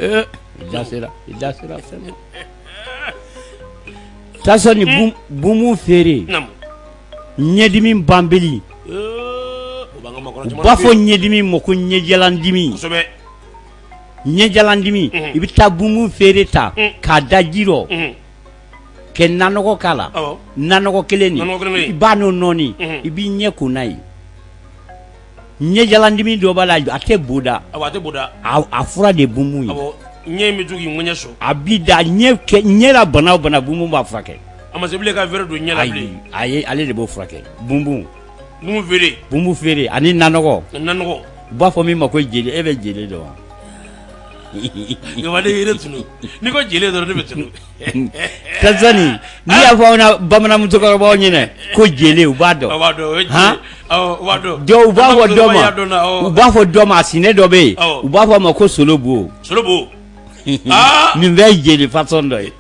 Ee, i da sera, i da sera fɛn ma. Tasɔni, bunbun feere. Naamu. Ɲɛdimi banbeli. O b'an ka maakɔrɔ U b'a fɔ ɲɛdimi ma ko ɲɛjalandimi. Kosɛbɛ. Ɲɛjalandimi, i bɛ taa bunbun feere ta k'a da ji rɔ, kɛ nanɔgɔ k'a la, nanɔgɔ kelen nin, i b'a n'o nɔɔni, i b'i ɲɛ ko n'a ye. Ɲɛjalandimi dɔ b'a la, a tɛ bo da. A tɛ bo da. A fura de ye bunbun ye. Ɲɛ in bɛ to k'i ŋɛɲɛ sɔn. A b'i da ɲɛ kɛ, ɲɛ la bana o bana, bunbun b'a furakɛ. A ma se bilen ka verre don ɲɛ la bilen. Ayi, ale de b'o furakɛ, bunbun. Bunbun feere. Bunbun feere ani nanɔgɔ. Nanɔgɔ. U b'a fɔ min ma ko jele, e bɛ jele dɔn wa? Ne yɛrɛ tunu, n'i ko jele dɔrɔn ne bɛ tunu. Tasɔni, n'i y'a fɔ anw bamanan musokɔrɔbaw ɲɛna ko jele, u b'a dɔn. U b'a dɔn, o ye jele. Awɔ, u b'a dɔn. Dɔw u b'a fɔ dɔ ma, u b'a fɔ dɔ ma, a sinɛ dɔ bɛ yen, u b'a fɔ a ma ko solobo. Solobo. Nin bɛɛ ye jele façon dɔ ye.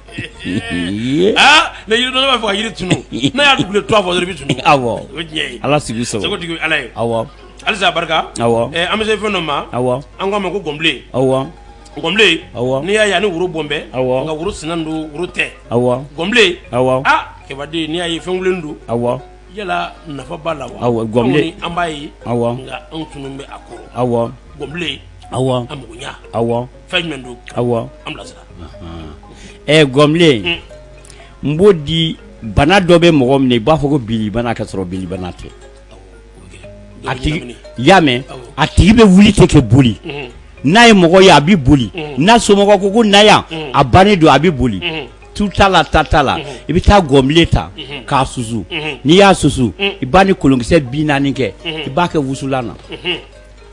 Aa, ne yiri dɔn b'a fɔ ka yiri tunu, n'a y'a dugulen to a fɔ dɔrɔn i bɛ tunu. Awɔ. O ye tiɲɛ ye. Ala sigi sago. Sago tigi Ala ye. Awɔ. Halisa barika. Awɔ. An bɛ se fɛn dɔ ma. Awɔ. An k'a ma ko gɔnbilen. Awɔ. Gɔnbilen. Awɔ. N'i y'a ye ani woro bɔn bɛɛ. Awɔ. Nka woro sinan don, woro tɛ. Awɔ. Gɔnbilen. Awɔ. Aa, kɛbaden, n'i y'a ye fɛn wulen don. Awɔ. Yala nafa b'a la wa? Awɔ, gɔnbilen. An b'a ye. Awɔ. Nka anw tunun bɛ a kɔrɔ. Awɔ. Gɔnbilen. Awɔ. A mago ɲa. Awɔ. Fɛn jumɛn don? Awɔ. An bilasira. Gɔnbilen, n b'o di bana dɔ bɛ mɔgɔ minɛ, i b'a fɔ ko bilibana, ka sɔrɔ bilibana tɛ. A tigi y'a mɛn, a tigi bɛ wuli ten kɛ boli, n'a ye mɔgɔ ye a bɛ boli, n'a somɔgɔw ko ko na yan, a bannen don, a bɛ boli. Tu t'a la, ta t'a la, i bɛ taa gɔnbilen ta k'a susu. N'i y'a susu, i b'a ni kolonkisɛ 40 kɛ, i b'a kɛ wusulan na.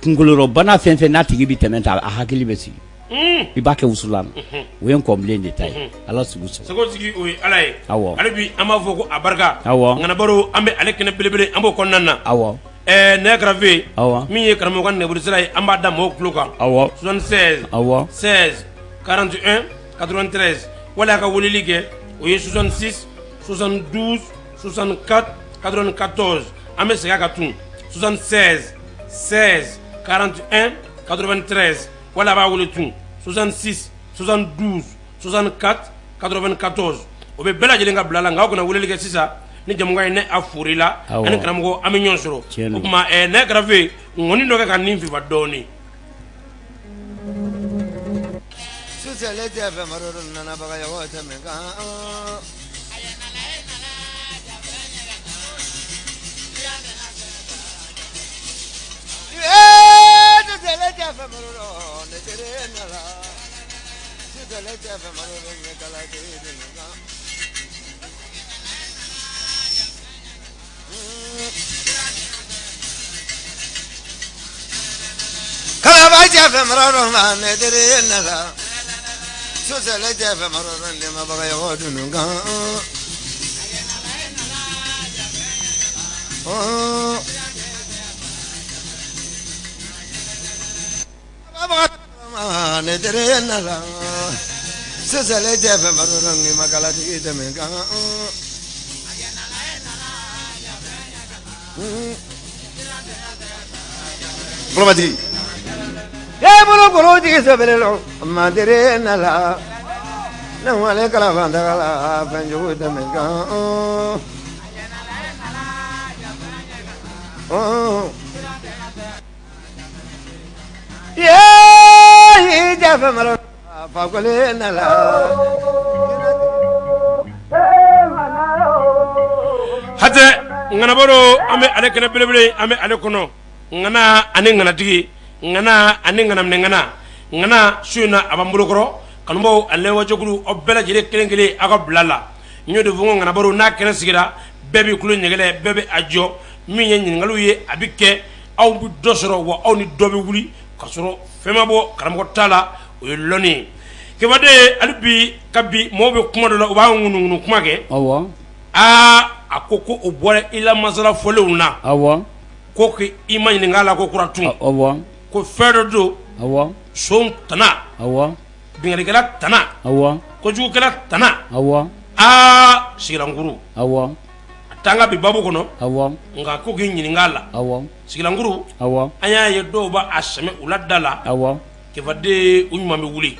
Kunkolorɔbana fɛn fɛn n'a tigi bɛ tɛmɛ ta, a hakili bɛ sigi. I b'a kɛ wusulan na. O ye gɔnbilen de ta ye. Ala sugu sɔrɔ. Sago sigi, o ye Ala ye. Awɔ. Hali bi an b'a fɔ ko a barika. Awɔ. Ŋanabaro, an bɛ ale kɛnɛ belebele, an b'o kɔnɔna na. Awɔ. Nɛgɛ karafe. Awɔ. Min ye karamɔgɔ ka nɛgɛjurusira ye, an b'a da mɔgɔw tulo kan. Awɔ. 76. Awɔ. 16 41 93, wala a ka weleli kɛ, o ye 66 72 64 94. An bɛ segin a kan tun, 76 16 41 93, wala a b'a wele tun, 66 72 64 94. O bɛ bɛɛ lajɛlen ka bila la, nka aw kana weleli kɛ sisan ni jamukan ye ne a fori la ani karamɔgɔ an bɛ ɲɔgɔn sɔrɔ. O tuma nɛgɛ karafe ŋɔni dɔ kɛ ka nin fifa dɔɔnin. Sisɛlɛ tɛ fɛn maro nana Bagayogo tɛmɛ kan. Sisɛlɛ tɛ fɛn maro ne tere nana. Sisɛlɛ tɛ fɛn maro ne kala tɛ kan. Kalaba cɛ fɛn maro ne tere nana. Sisɛlɛ tɛ fɛn maro ne ma Bagayogo dunu kan. Ne tere nana. Sisɛlɛ tɛ fɛn maro ne ma kalatigi tɛmɛ kan. Bolomatigi e bolo kolotigi sɛbɛn ma tere nana. Ne wale kala la fɛn jugu tɛmɛ kan. Ye jafe maro fakole nana. Hatɛ ŋanabaro, an bɛ ale kɛnɛ belebele, an bɛ ale kɔnɔ. Ŋana ani ŋanatigi, ŋana ani ŋanaminɛ ŋana, ŋana su in na a b'an bolokɔrɔ. Kanubaw ani lajɛkulu, aw bɛɛ lajɛlen kelen kelen, aw ka bila la. N y'o de fɔ, n ko ŋanabaro n'a kɛnɛ sigira, bɛɛ b'i tulo ɲɛgɛlɛ, bɛɛ bɛ a jɔ. Min ye ɲininkaliw ye, a bɛ kɛ, aw bɛ dɔ sɔrɔ wa, aw ni dɔ bɛ wuli ka sɔrɔ fɛn ma bɔ karamɔgɔ ta la, o ye lɔnni ye. Kebaden, hali bi ka bi mɔgɔw bɛ kuma dɔ la, u b'a ŋunuŋunu kuma kɛ. Aa, a ko ko o bɔra i la masala fɔlenw na. Ko i ma ɲininka a la ko kura tun. Ko fɛn dɔ don. Son tana. Binkannikɛla tana. Kojugukɛla tana. Aa, sigilankuru. A t'an ka bi babu kɔnɔ. Nka ko k'i ɲininka a la. Sigilankuru. An y'a ye dɔw b'a sɛmɛ u la da la. Kefaden, u ɲuman bɛ wuli.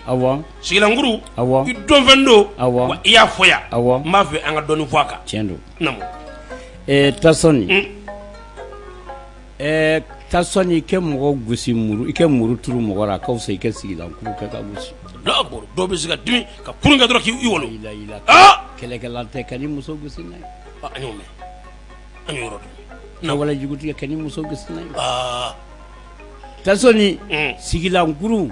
Sigilankuru. I dɔnfɛn don. Wa i y'a fɔ yan. N b'a fɛ an ka dɔɔnin fɔ a kan. Tiɲɛ don. Naamu. Tasɔni tasɔni, i kɛ mɔgɔ gosi muru, i kɛ muru turu mɔgɔ la, a ka fisa i kɛ sigilankuru kɛ ka gosi. Dɔw bɛ se ka dimi ka kurun kɛ dɔrɔn k'i wolo. Kɛlɛkɛla tɛ ka ni muso gosi n'a ye. An y'o mɛn, an y'o yɔrɔ dɔn. Na wala jugu tigɛ ka ni muso gosi n'a ye. Tasɔni, sigilankuru,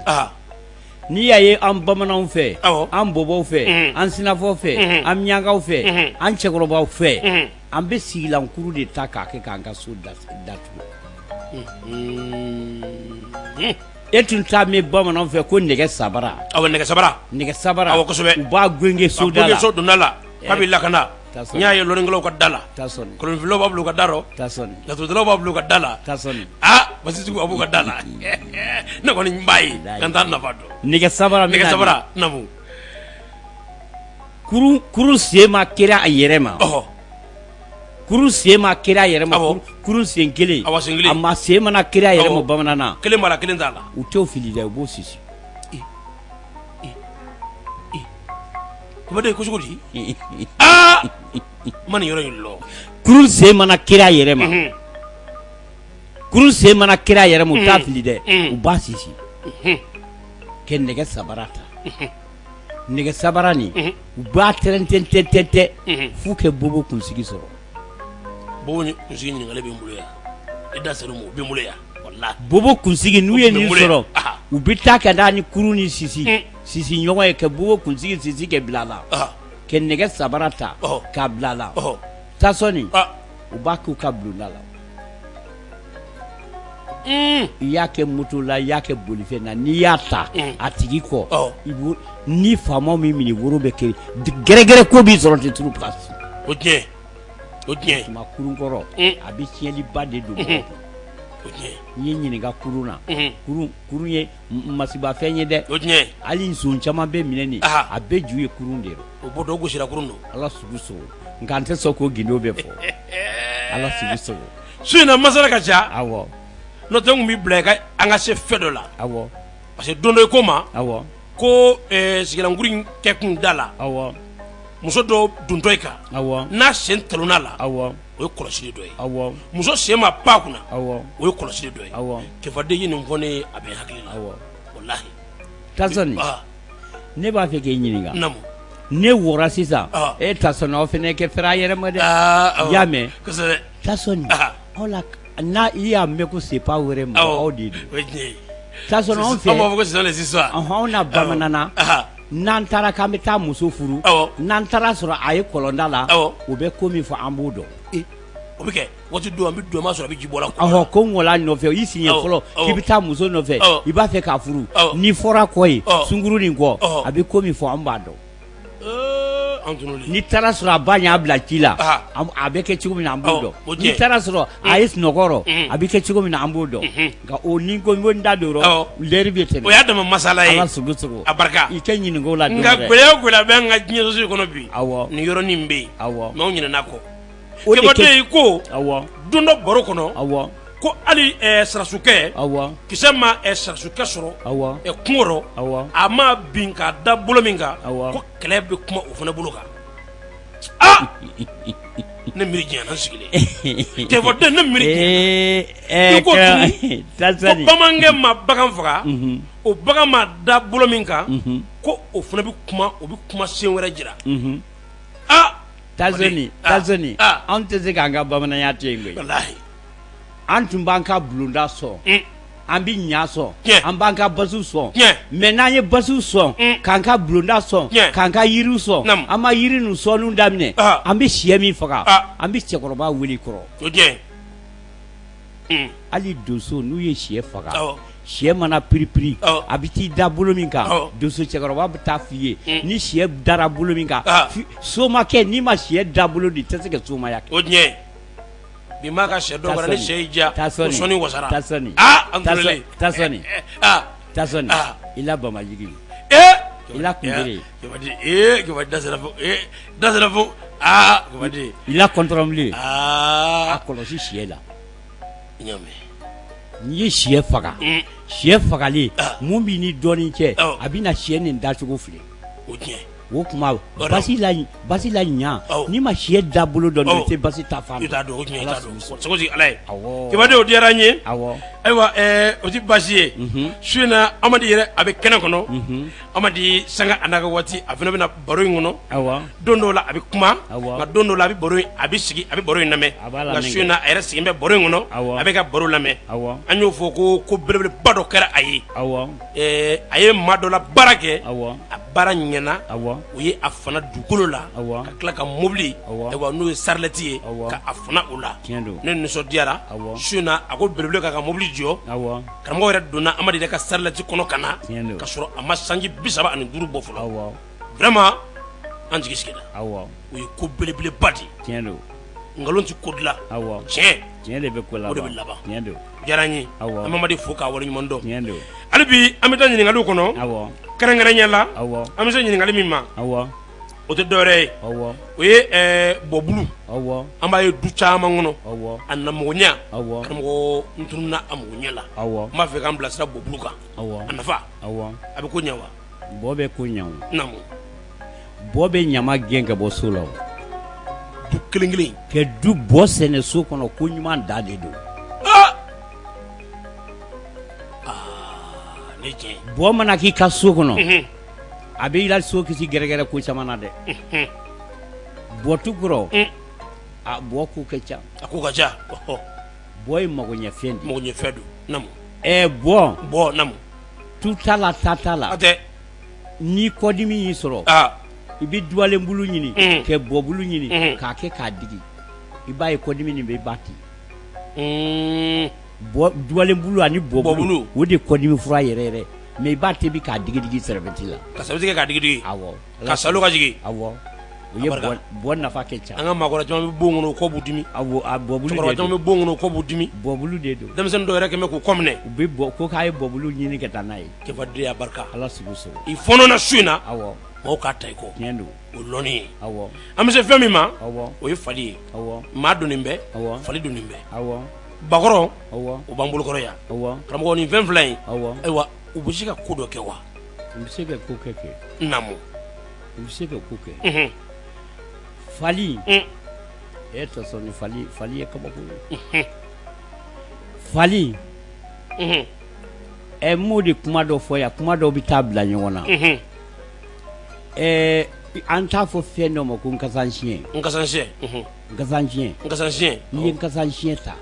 n'i y'a ye an bamananw fɛ, an bɔbɔw fɛ, an sinafɔw fɛ, an miyankaw fɛ, an cɛkɔrɔbaw fɛ, an bɛ sigilankuru de ta k'a kɛ k'an ka so datugu. E tun t'a mɛn bamananw fɛ ko nɛgɛ sabara? Awɔ, nɛgɛ sabara. Nɛgɛ sabara. Awɔ, kosɛbɛ. U b'a genge soda la. So donda la k'a b'i lakana. N y'a ye lɔnnikɛlaw ka da la, kolonfilaw b'a bila u ka da rɔ, laturudalaw b'a bila u ka da la, aa, basitigiw a b'u ka da la. Ne kɔni n b'a ye nka n t'a nafa dɔn. Nɛgɛ sabara. Nɛgɛ sabara, naamu. Kurun sen ma keri a yɛrɛ ma. Kurun sen ma keri a yɛrɛ ma. Kurun sen kelen. Awɔ, sen kelen. A ma sen mana keri a yɛrɛ ma bamanan na. Kelen b'a la, kelen t'a la. U t'o fili dɛ, u b'o sisi. Kumaden ko cogo di? Aa, ma nin yɔrɔ in lɔ. Kurun sen mana keri a yɛrɛ ma, kurun sen mana keri a yɛrɛ ma, u t'a fili dɛ, u b'a sisi kɛ nɛgɛ sabara ta. Nɛgɛ sabara nin, u b'a tɛrɛntɛntɛntɛ f'u kɛ bobo kunsigi sɔrɔ. Bobo kunsigi ɲininkali bɛ n bolo yan, i da ser'o ma, o bɛ n bolo yan walahi. Bobo kunsigi, n'u ye nin sɔrɔ, u bɛ taa ka taa ni kurun ni sisi sisi ɲɔgɔn ye, kɛ bobo kunsigi sisi kɛ bila la, kɛ nɛgɛ sabara ta k'a bila la. Tasɔni, u b'a k'u ka bulonda la. I y'a kɛ moto la, i y'a kɛ bolifɛn na, n'i y'a ta a tigi kɔ, ni faama min minɛ, woro bɛ kɛ gɛrɛgɛrɛ, ko b'i sɔrɔ ten sur place. O tiɲɛ, o tiɲɛ. Tuma kurun kɔrɔ, a bɛ tiɲɛliba de don mɔgɔ kun. O tiɲɛ. N'i ye ɲininka kurun na, kurun ye masibafɛn ye dɛ. O tiɲɛ. Hali nson caman bɛ minɛ nin, a bɛɛ ju ye kurun de ye. O bɔ dɔw gosira kurun don. Ala sugu sogo, nka n tɛ sɔn k'o gindo bɛɛ fɔ. Ala sugu sogo. Su in na masala ka ca. Awɔ. N'o tɛ, n tun b'i bila i ka an ka se fɛn dɔ la. Parce que don dɔ i ko ma. Ko sigilankuru in kɛ kun da la. Muso dɔ dontɔ i kan. N'a sen talonna la. O ye kɔlɔsili dɔ ye. Muso sen ma pan kunna. O ye kɔlɔsili dɔ ye. Kefaden ye nin fɔ ne ye, a bɛ n hakili la. Walahi. Tasɔni. Ne b'a fɛ k'i ɲininka ne wɔra sisan e Tasɔni aw fana kɛ fɛrɛ a yɛrɛ ma dɛ i y'a mɛn Tasɔni aw la n'a i y'a mɛn ko c'est pas vrai mɔgɔ aw de don Tasɔni anw fɛ anw na bamanan na n'an taara k'an bɛ taa muso furu n'an taara sɔrɔ a ye kɔlɔnda la u bɛ ko min fɔ an b'o dɔn o bɛ kɛ waati don an bɛ don an b'a sɔrɔ a bɛ ji bɔ la ɔhɔ ko ŋɔla nɔfɛ i siɲɛ fɔlɔ k'i bɛ taa muso nɔfɛ i b'a fɛ k'a furu n'i fɔra kɔ ye sungurun nin kɔ a bɛ ko min fɔ an b'a dɔn n'i taara sɔrɔ a ba y'a bila ci la a bɛ kɛ cogo min na an b'o dɔn n'i taara sɔrɔ a ye sunɔgɔ rɔ a bɛ kɛ cogo min na an b'o dɔn nka o ni ko n da don rɔ lɛri bɛ tɛmɛ o y'a dama masala ye ala sogo sogo a barika i tɛ ɲininka o la nka gɛlɛya o gɛlɛya bɛ an ka diɲɛ soso kɔnɔ bi nin yɔrɔnin bɛ yen mais anw ɲinɛna kɔ O de kɛ ko don dɔ baro kɔnɔ ko hali sarasukɛ kisɛ ma sarasukɛ sɔrɔ kungo rɔ a ma bin k'a da bolo min kan ko kɛlɛ bɛ kuma o fana bolo kan aa ne miiri janyana sigilen cɛfɔden ne miiri ko bamanankɛ ma bagan faga o bagan ma da bolo min kan ko o fana bɛ kuma o bɛ kuma sen wɛrɛ jira aa Tazoni Tazoni anw tɛ se k'an ka bamananya to yen koyi an tun b'an ka bulonda sɔn an bɛ ɲa sɔn an b'an ka basiw sɔn mais n'an ye basiw sɔn k'an ka bulonda sɔn k'an ka yiriw sɔn an ma yiri ninnu sɔnni daminɛ an bɛ syɛ min faga an bɛ cɛkɔrɔba wele kɔrɔ hali donso n'u ye syɛ faga syɛ mana piripiri a bɛ t'i da bolo min kan donso cɛkɔrɔba bɛ taa f'i ye ni syɛ dara bolo min kan somakɛ n'i ma syɛ da bolo dɔn i tɛ se ka somaya kɛ o tiɲɛ bi maa ka syɛ dɔ ni syɛ y'i diya sɔnni wasara Tasɔni Tasɔni i la bamajigi i la kunbere i la kɔntɔrɔnbilen a kɔlɔsi syɛ la n'i ye syɛ faga syɛ fagalen mun b'i ni dɔɔnin cɛ a bɛna syɛ nin dacogo filɛ o tuma basi la basi la ɲa n'i ma syɛ da bolo dɔn i tɛ basi ta fan dɔn ala ye kibaden o diyara n ye ayiwa o tɛ basi ye su in na Amadi yɛrɛ a bɛ kɛnɛ kɔnɔ Amadi sanga a n'a ka waati a fana bɛna baro in kɔnɔ don dɔw la a bɛ kuma nka don dɔw la a bɛ baro a bɛ sigi a bɛ baro in lamɛn nka su in na a yɛrɛ sigilen bɛ baro in kɔnɔ a bɛ ka baro lamɛn an y'o fɔ ko belebeleba dɔ kɛra a ye a ye maa dɔ la baara kɛ a baara ɲɛna u ye a fana dugukolo la ka tila ka mobili ayiwa n'o ye sarilɛti ye ka a fana o la ne nisɔndiyara su in na a ko belebele k'a ka mobili jɔ karamɔgɔ yɛrɛ donna Amadi yɛrɛ ka sarilɛti kɔnɔ ka na ka sɔrɔ a ma sanji 35 bɔ fɔlɔ vraiment an jigi sigira o ye ko belebeleba de ye nkalon tɛ ko dilan tiɲɛ tiɲɛ de bɛ ko o de bɛ laban diyara n ye an bɛ Amadi fo k'a waleɲuman dɔn hali bi an bɛ taa ɲininkaliw kɔnɔ kɛrɛnkɛrɛnya la an bɛ se ɲininkali min ma o tɛ dɔwɛrɛ ye o ye bɔbulu an b'a ye du caman kɔnɔ a na magoɲɛ karamɔgɔ n tununna a magoɲɛ la n b'a fɛ k'an bilasira bɔbulu kan a nafa a bɛ ko ɲɛ wa bɔ bɛ ko ɲɛ o bɔ bɛ ɲama gɛn ka bɔ so la du kelen kelen ka du bɔ sɛnɛ so kɔnɔ ko ɲuman da de don bɔ mana k'i ka so kɔnɔ a bɛ i la so kisi gɛrɛgɛrɛ ko caman na dɛ bɔ tu kɔrɔ a bɔ ko ka ca a ko ka ca bɔ ye magoɲɛfɛn de magoɲɛfɛn don bɔ bɔ tu t'a la ta t'a la ni kɔdimi y'i sɔrɔ i bɛ duwalenbulu ɲini ka bɔbulu ɲini k'a kɛ k'a digi i b'a ye kɔdimi nin bɛ ban ten duwalenbulu ani bɔbulu o de kɔdimi fura yɛrɛ yɛrɛ mais i b'a tobi k'a digidigi sɛrɛbɛti la ka sɛrɛbɛti kɛ k'a digidigi ka salo ka jigin awɔ o ye bɔ nafa ka ca an ka maakɔrɔ caman bɛ bon kɔnɔ u kɔ b'u dimi awɔ a bɔbulu de don cɛkɔrɔba caman bɛ bon kɔnɔ u kɔ b'u dimi bɔbulu de don denmisɛnnin dɔw yɛrɛ kɛmɛ k'u kɔ minɛ u bɛ bɔ ko k'a ye bɔbulu ɲini ka taa n'a ye kɛfadenya barika ala sugu sɔrɔ i fɔɔnɔna su in na awɔ maaw k'a ta i kɔ tiɲɛ don o lɔnni ye awɔ an bɛ se fɛn min ma awɔ o ye fali ye awɔ maa donnen bɛ awɔ fali donnen bɛ awɔ bakɔrɔ awɔ o b'an bolokɔrɔ yan awɔ karamɔgɔ nin fɛn fila in awɔ ayiwa u bɛ se ka ko dɔ kɛ wa u bɛ se ka ko kɛ kɛ naamu u bɛ se ka ko kɛ fali e tɔsɔn ni fali fali ye kabako ye fali ɛ m'o de kuma dɔ fɔ yan kuma dɔw bɛ taa bila ɲɔgɔn na An t'a fɔ fɛn dɔ ma ko nkasansiɲɛ. Nkasansiɲɛ. Nkasansiɲɛ. Nkasansiɲɛ. N'i ye nkasansiɲɛ ta,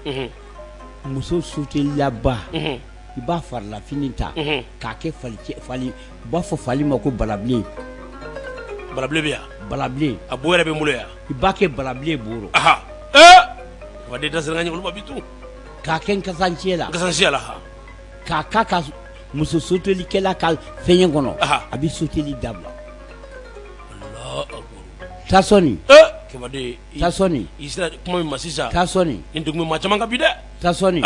muso sotelilaba, i b'a farilafini ta k'a kɛ fali fali, u b'a fɔ fali ma ko balabilen. Balabilen bɛ yan. Balabilen. A bo yɛrɛ bɛ n bolo yan. I b'a kɛ balabilen bo rɔ. Wa den da sera n ka ɲɛkɔrɔ ma bi tun. K'a kɛ nkasansiɲɛ la. Nkasansiɲɛ la. K'a k'a ka muso sotelikɛla ka fɛn kɔnɔ, a bɛ soteli dabila. Tasɔni. Kɛbaden. Tasɔni. I sera kuma min ma sisan. Tasɔni. Nin degun bɛ maa caman kan bi dɛ. Tasɔni.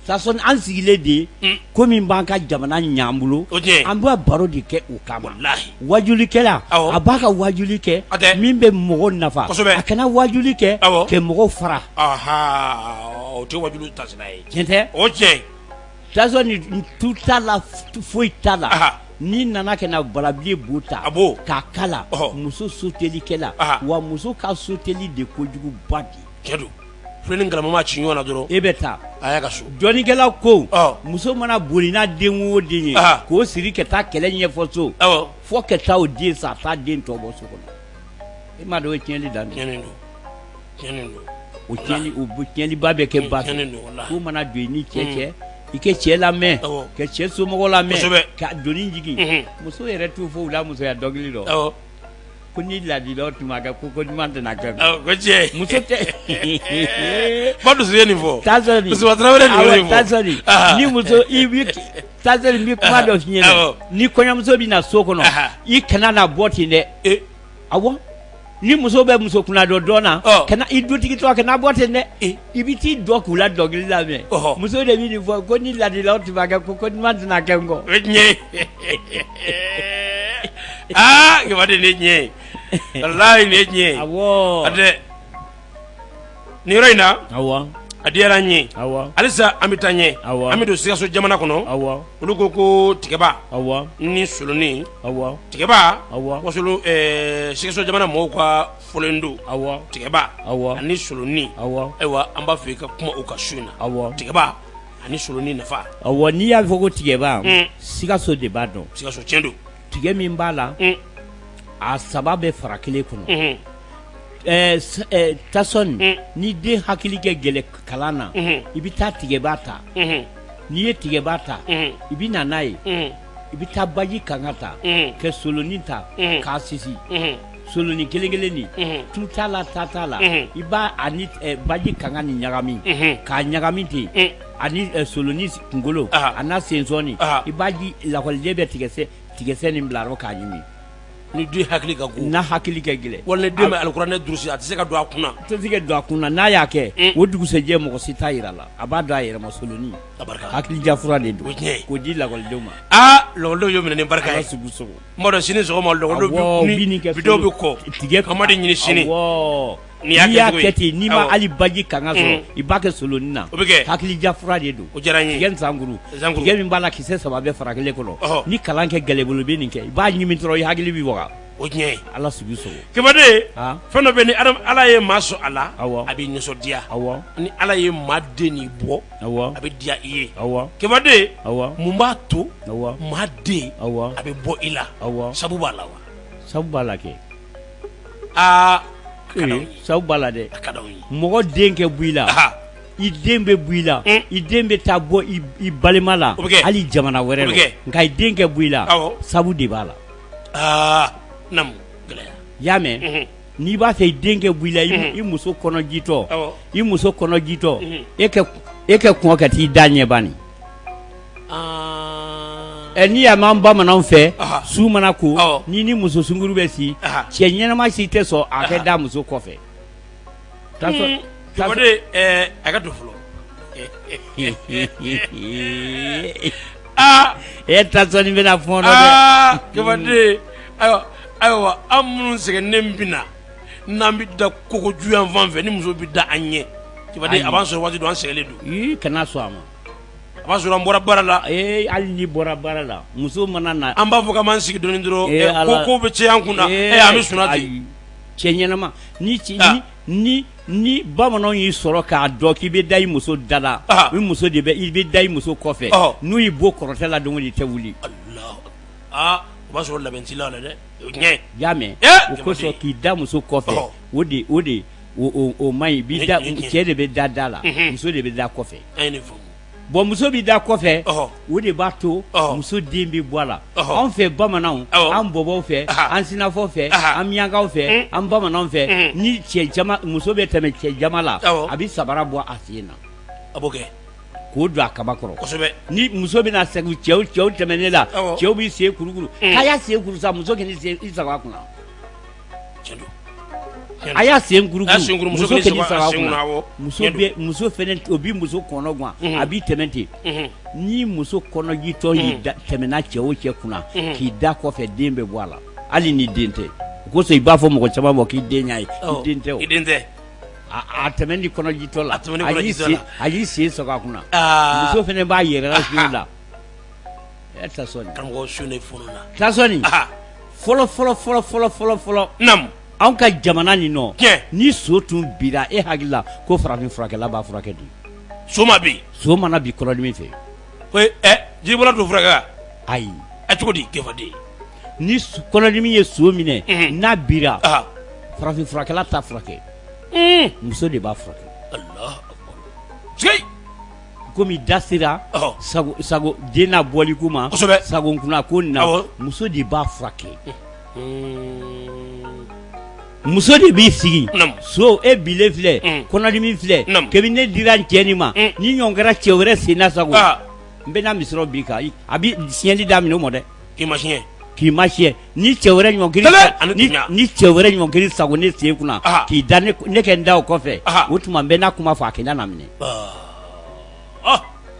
Tasɔni, an sigilen de ko min b'an ka jamana ɲ'an bolo, an b'a baro de kɛ o kama. Wajulikɛla, a b'a ka wajuli kɛ min bɛ mɔgɔ nafa, a kana wajuli kɛ ka mɔgɔw fara. O tɛ wajuli taasira ye. Tiɲɛ tɛ? O tiɲɛ. Tasɔni, tu t'a la, foyi t'a la. N'i nana ka na balabilen bo ta, a bo k'a k'a la muso sotelikɛla, wa muso ka soteli de kojuguba de. Tiɲɛ don. Filen ni galama ci ɲɔgɔn na dɔrɔn, e bɛ taa a y'a ka so. Dɔnnikɛla ko muso mana boli n'a den o den ye k'o siri ka taa kɛlɛ ɲɛfɔ so, fo ka taa o den sa, a t'a den tɔ bɔ so kɔnɔ. E m'a dɔn o ye tiɲɛni dan de ye. Tiɲɛ don. O tiɲɛni, o tiɲɛniba bɛ kɛ ba fɛ. Ko mana don i ni cɛ cɛ, i kɛ cɛ lamɛn, ka cɛ somɔgɔw lamɛn, ka doni jigin. Muso yɛrɛ t'u fɔ u la musoya dɔnkili dɔ ko ni ladila tun ma kɛ, ko ko ɲuman tɛna kɛ. Ko tiɲɛ. Muso tɛ. Ba dusu ye nin fɔ. Tasɔni. Musoba Tarawele de ye nin fɔ. Tasɔni, ni muso i bi, Tasɔni, n bɛ kuma dɔ f'i ɲɛna. Ni kɔɲɔmuso bɛ na so kɔnɔ, i kana na bɔ ten dɛ. Awɔ, ni muso bɛ muso kunna dɔ dɔn na, kana i dutigi tɔ kana bɔ ten dɛ. I bɛ t'i dɔ k'u la dɔnkili lamɛn. Muso de bɛ nin fɔ ko ni ladilaw tun ma kɛ, ko ko ɲuman tɛna kɛ n kɔ. O ye tiɲɛ ye. Aa, Kɛmɛden, nin ye tiɲɛ ye, walayi nin ye tiɲɛ ye. Awɔ. A tɛ nin yɔrɔ in na. Awɔ. A diyara an ye. Awɔ. Halisa an bɛ taa ɲɛ. Awɔ. An bɛ don Sikaso jamana kɔnɔ. Awɔ. Olu ko ko tigɛba. Awɔ. Ni solonin. Awɔ. Tigɛba. Awɔ. Wasolon, Sikaso jamana mɔgɔw ka fɔlen don. Awɔ. Tigɛba. Awɔ. Ani solonin. Awɔ. Ayiwa, an b'a fɛ i ka kuma o kan su in na. Awɔ. Tigɛba ani solonin nafa. Awɔ, n'i y'a fɔ ko tigɛba, Sikaso de b'a dɔn. Sikaso, tiɲɛ don. Tigɛ min b'a la, a saba bɛ fara kelen kɔnɔ. Tasɔni, ni den hakili kɛ gɛlɛn kalan na, i bɛ taa tigɛba ta. N'i ye tigɛba ta, i bɛ na n'a ye, i bɛ taa baji kanga ta, ka solonin ta k'a sisi, solonin kelen kelen nin, tu t'a la, ta t'a la, i b'a ani baji kanga ni ɲagami k'a ɲagami ten, ani solonin kunkolo a n'a sensɔni, i b'a di lakɔliden bɛ tigɛsɛ nin bila yɔrɔ k'a ɲimi. Ni den hakili ka go, n'a hakili kɛ gɛlɛn, wala ni den bɛ alikuranɛ durusi, a tɛ se ka don a kunna. A tɛ se ka don a kunna. N'a y'a kɛ, o dugusɛjɛ mɔgɔ si t'a yira la, a b'a dɔn a yɛrɛ ma. Solonin hakilija fura de don. K'o di lakɔlidenw ma. Aa, lakɔlidenw y'o minɛ ni barika ye. Sugu sogo. N b'a dɔn sini sɔgɔma lakɔlidenw bi dɔw bɛ kɔ tigɛ kama de ɲini sini. N'i y'a kɛ ten, n'i ma hali baji kanga sɔrɔ, i b'a kɛ solonin na. O bɛ kɛ. Hakilija fura de don. O diyara n ye. Tigɛ sankuru, tigɛ min b'a la kisɛ saba bɛ fara kelen kɔnɔ, ni kalan kɛ gɛlɛn bolo, i bɛ nin kɛ, i b'a ɲimi dɔrɔn, i hakili bɛ waga. O tiɲɛ ye. Ala sugu sogo. Kɛmɛden, fɛn dɔ bɛ, ni Ala ye maa sɔn a la, a b'i nisɔndiya. Awɔ. Ni Ala ye maa den nin bɔ, awɔ, a bɛ diya i ye. Awɔ. Kɛmɛden, awɔ, mun b'a to awɔ maa den awɔ a bɛ bɔ i la? Awɔ. Sabu b'a la wa? Sabu b'a la kɛ. Aa. Sabu b'a la dɛ. A ka d'anw ye. Mɔgɔ den kɛ bɔ i la, i den bɛ bɔ i la, i den bɛ taa bɔ i balima la, O bɛ kɛ. hali jamana wɛrɛ O bɛ la, kɛ. nka i den kɛ bɔ i la, sabu de b'a la. Aa, namu gɛlɛya. I y'a mɛn? N'i b'a fɛ i den kɛ bɔ i la, i muso kɔnɔjitɔ, i muso kɔnɔjitɔ, e kɛ kɔn ka t'i da ɲɛ ban. Ɛ, n'i y'a mɛn, an bamananw fɛ, su mana ko, n'i ni muso sunkuru bɛ si, cɛ ɲɛnama si tɛ sɔn a kɛ da muso kɔfɛ. O de a ka don fɔlɔ. Aa. E, tasɔni bɛna fɔɔnɔ dɛ. Aa, Kɛmɛden, ayiwa ayiwa, an minnu sɛgɛnnen bɛ na, n'an bɛ da kogoju yan fan fɛ, ni muso bɛ da an ɲɛ, Kɛmɛden, a b'an sɔrɔ waati dɔ, an sɛgɛnnen don. Ii, kana sɔn a ma. A b'a sɔrɔ an bɔra baara la. Ee, hali n'i bɔra baara la, muso mana na. An b'a fɔ k'an b'an sigi dɔɔni dɔrɔn. Ee, Ala. Ko bɛ caya an kun na, an bɛ sunɔgɔ ten. Cɛ ɲɛnama, ni ni ni bamananw y'i sɔrɔ k'a dɔn k'i bɛ da i muso da la, i muso de bɛ, i bɛ da i muso kɔfɛ, n'u y'i bɔ kɔrɔtɛ la don o don, i tɛ wuli. Aa. O b'a sɔrɔ labɛn t'i la dɛ, o ye tiɲɛ ye. I y'a mɛn? O kosɔn k'i da muso kɔfɛ, o de o de o man ɲi. B'i da, cɛ de bɛ da da la, muso de bɛ da kɔfɛ. An ye nin faamu. Bon, muso bɛ da kɔfɛ, o de b'a to muso den bɛ bɔ a la. Anw fɛ bamananw, an bɔbɔw fɛ, an sinafɔ fɛ, an miyankaw fɛ, an bamananw fɛ, ni cɛ jama, muso bɛ tɛmɛ cɛ jama la, a bɛ sabara bɔ a sen na. A b'o kɛ. K'o don a kaba kɔrɔ. Ni muso bɛna segin, cɛw tɛmɛnen la, cɛw b'i sen kurukuru. K'a y'a sen kuru sa, muso k'i sen i sago a kunna. A y'a sen kurukuru, muso k'i sago a kunna. Muso bɛ, muso fɛnɛ, o bɛ muso kɔnɔ gan, a b'i tɛmɛ ten. Ni muso kɔnɔjitɔ y'i tɛmɛna cɛ o cɛ kunna k'i da kɔfɛ, den bɛ bɔ a la, hali ni den tɛ. O kosɔn i b'a fɔ mɔgɔ caman ma k'i den y'a ye, i den tɛ o. I den tɛ. A tɛmɛ ni kɔnɔjitɔ la, a y'i sen sɔgɔ a kunna, muso fana b'a yɛrɛ la la. Tasɔni, karamɔgɔ, su ne fununa. Tasɔni, fɔlɔ fɔlɔ fɔlɔ fɔlɔ fɔlɔ fɔlɔ, anw ka jamana nin nɔ, ni so tun bira, e hakili la ko farafin furakɛla b'a furakɛ di? So ma bin. So mana bin kɔnɔdimi fɛ, ko jiribɔla t'o furakɛ? Ayi. A cogo di, Kɛfaden? Ni kɔnɔdimi ye so minɛ, n'a bira, farafin furakɛla t'a furakɛ, muso de b'a furakɛ. Komi da sera sago den n'a bɔli ko ma, sago kunna ko na, muso de b'a furakɛ. Muso de b'i sigi, so e bilen filɛ, kɔnɔdimi filɛ, kabini ne dira n cɛ nin ma, ni ɲɔgɔn kɛra cɛ wɛrɛ sen na sago, n bɛna misɔrɔ b'i kan. A bɛ siɲɛli daminɛ o ma dɛ. K'i ma siɲɛ. K'i ma siɲɛ. Ni cɛ wɛrɛ ɲɔgɔn ni cɛ wɛrɛ ɲɔgɔn sago ne sen kunna k'i da, ne kɛ n da o kɔfɛ, o tuma n bɛ n'a kuma fɔ, a k'i na minɛ.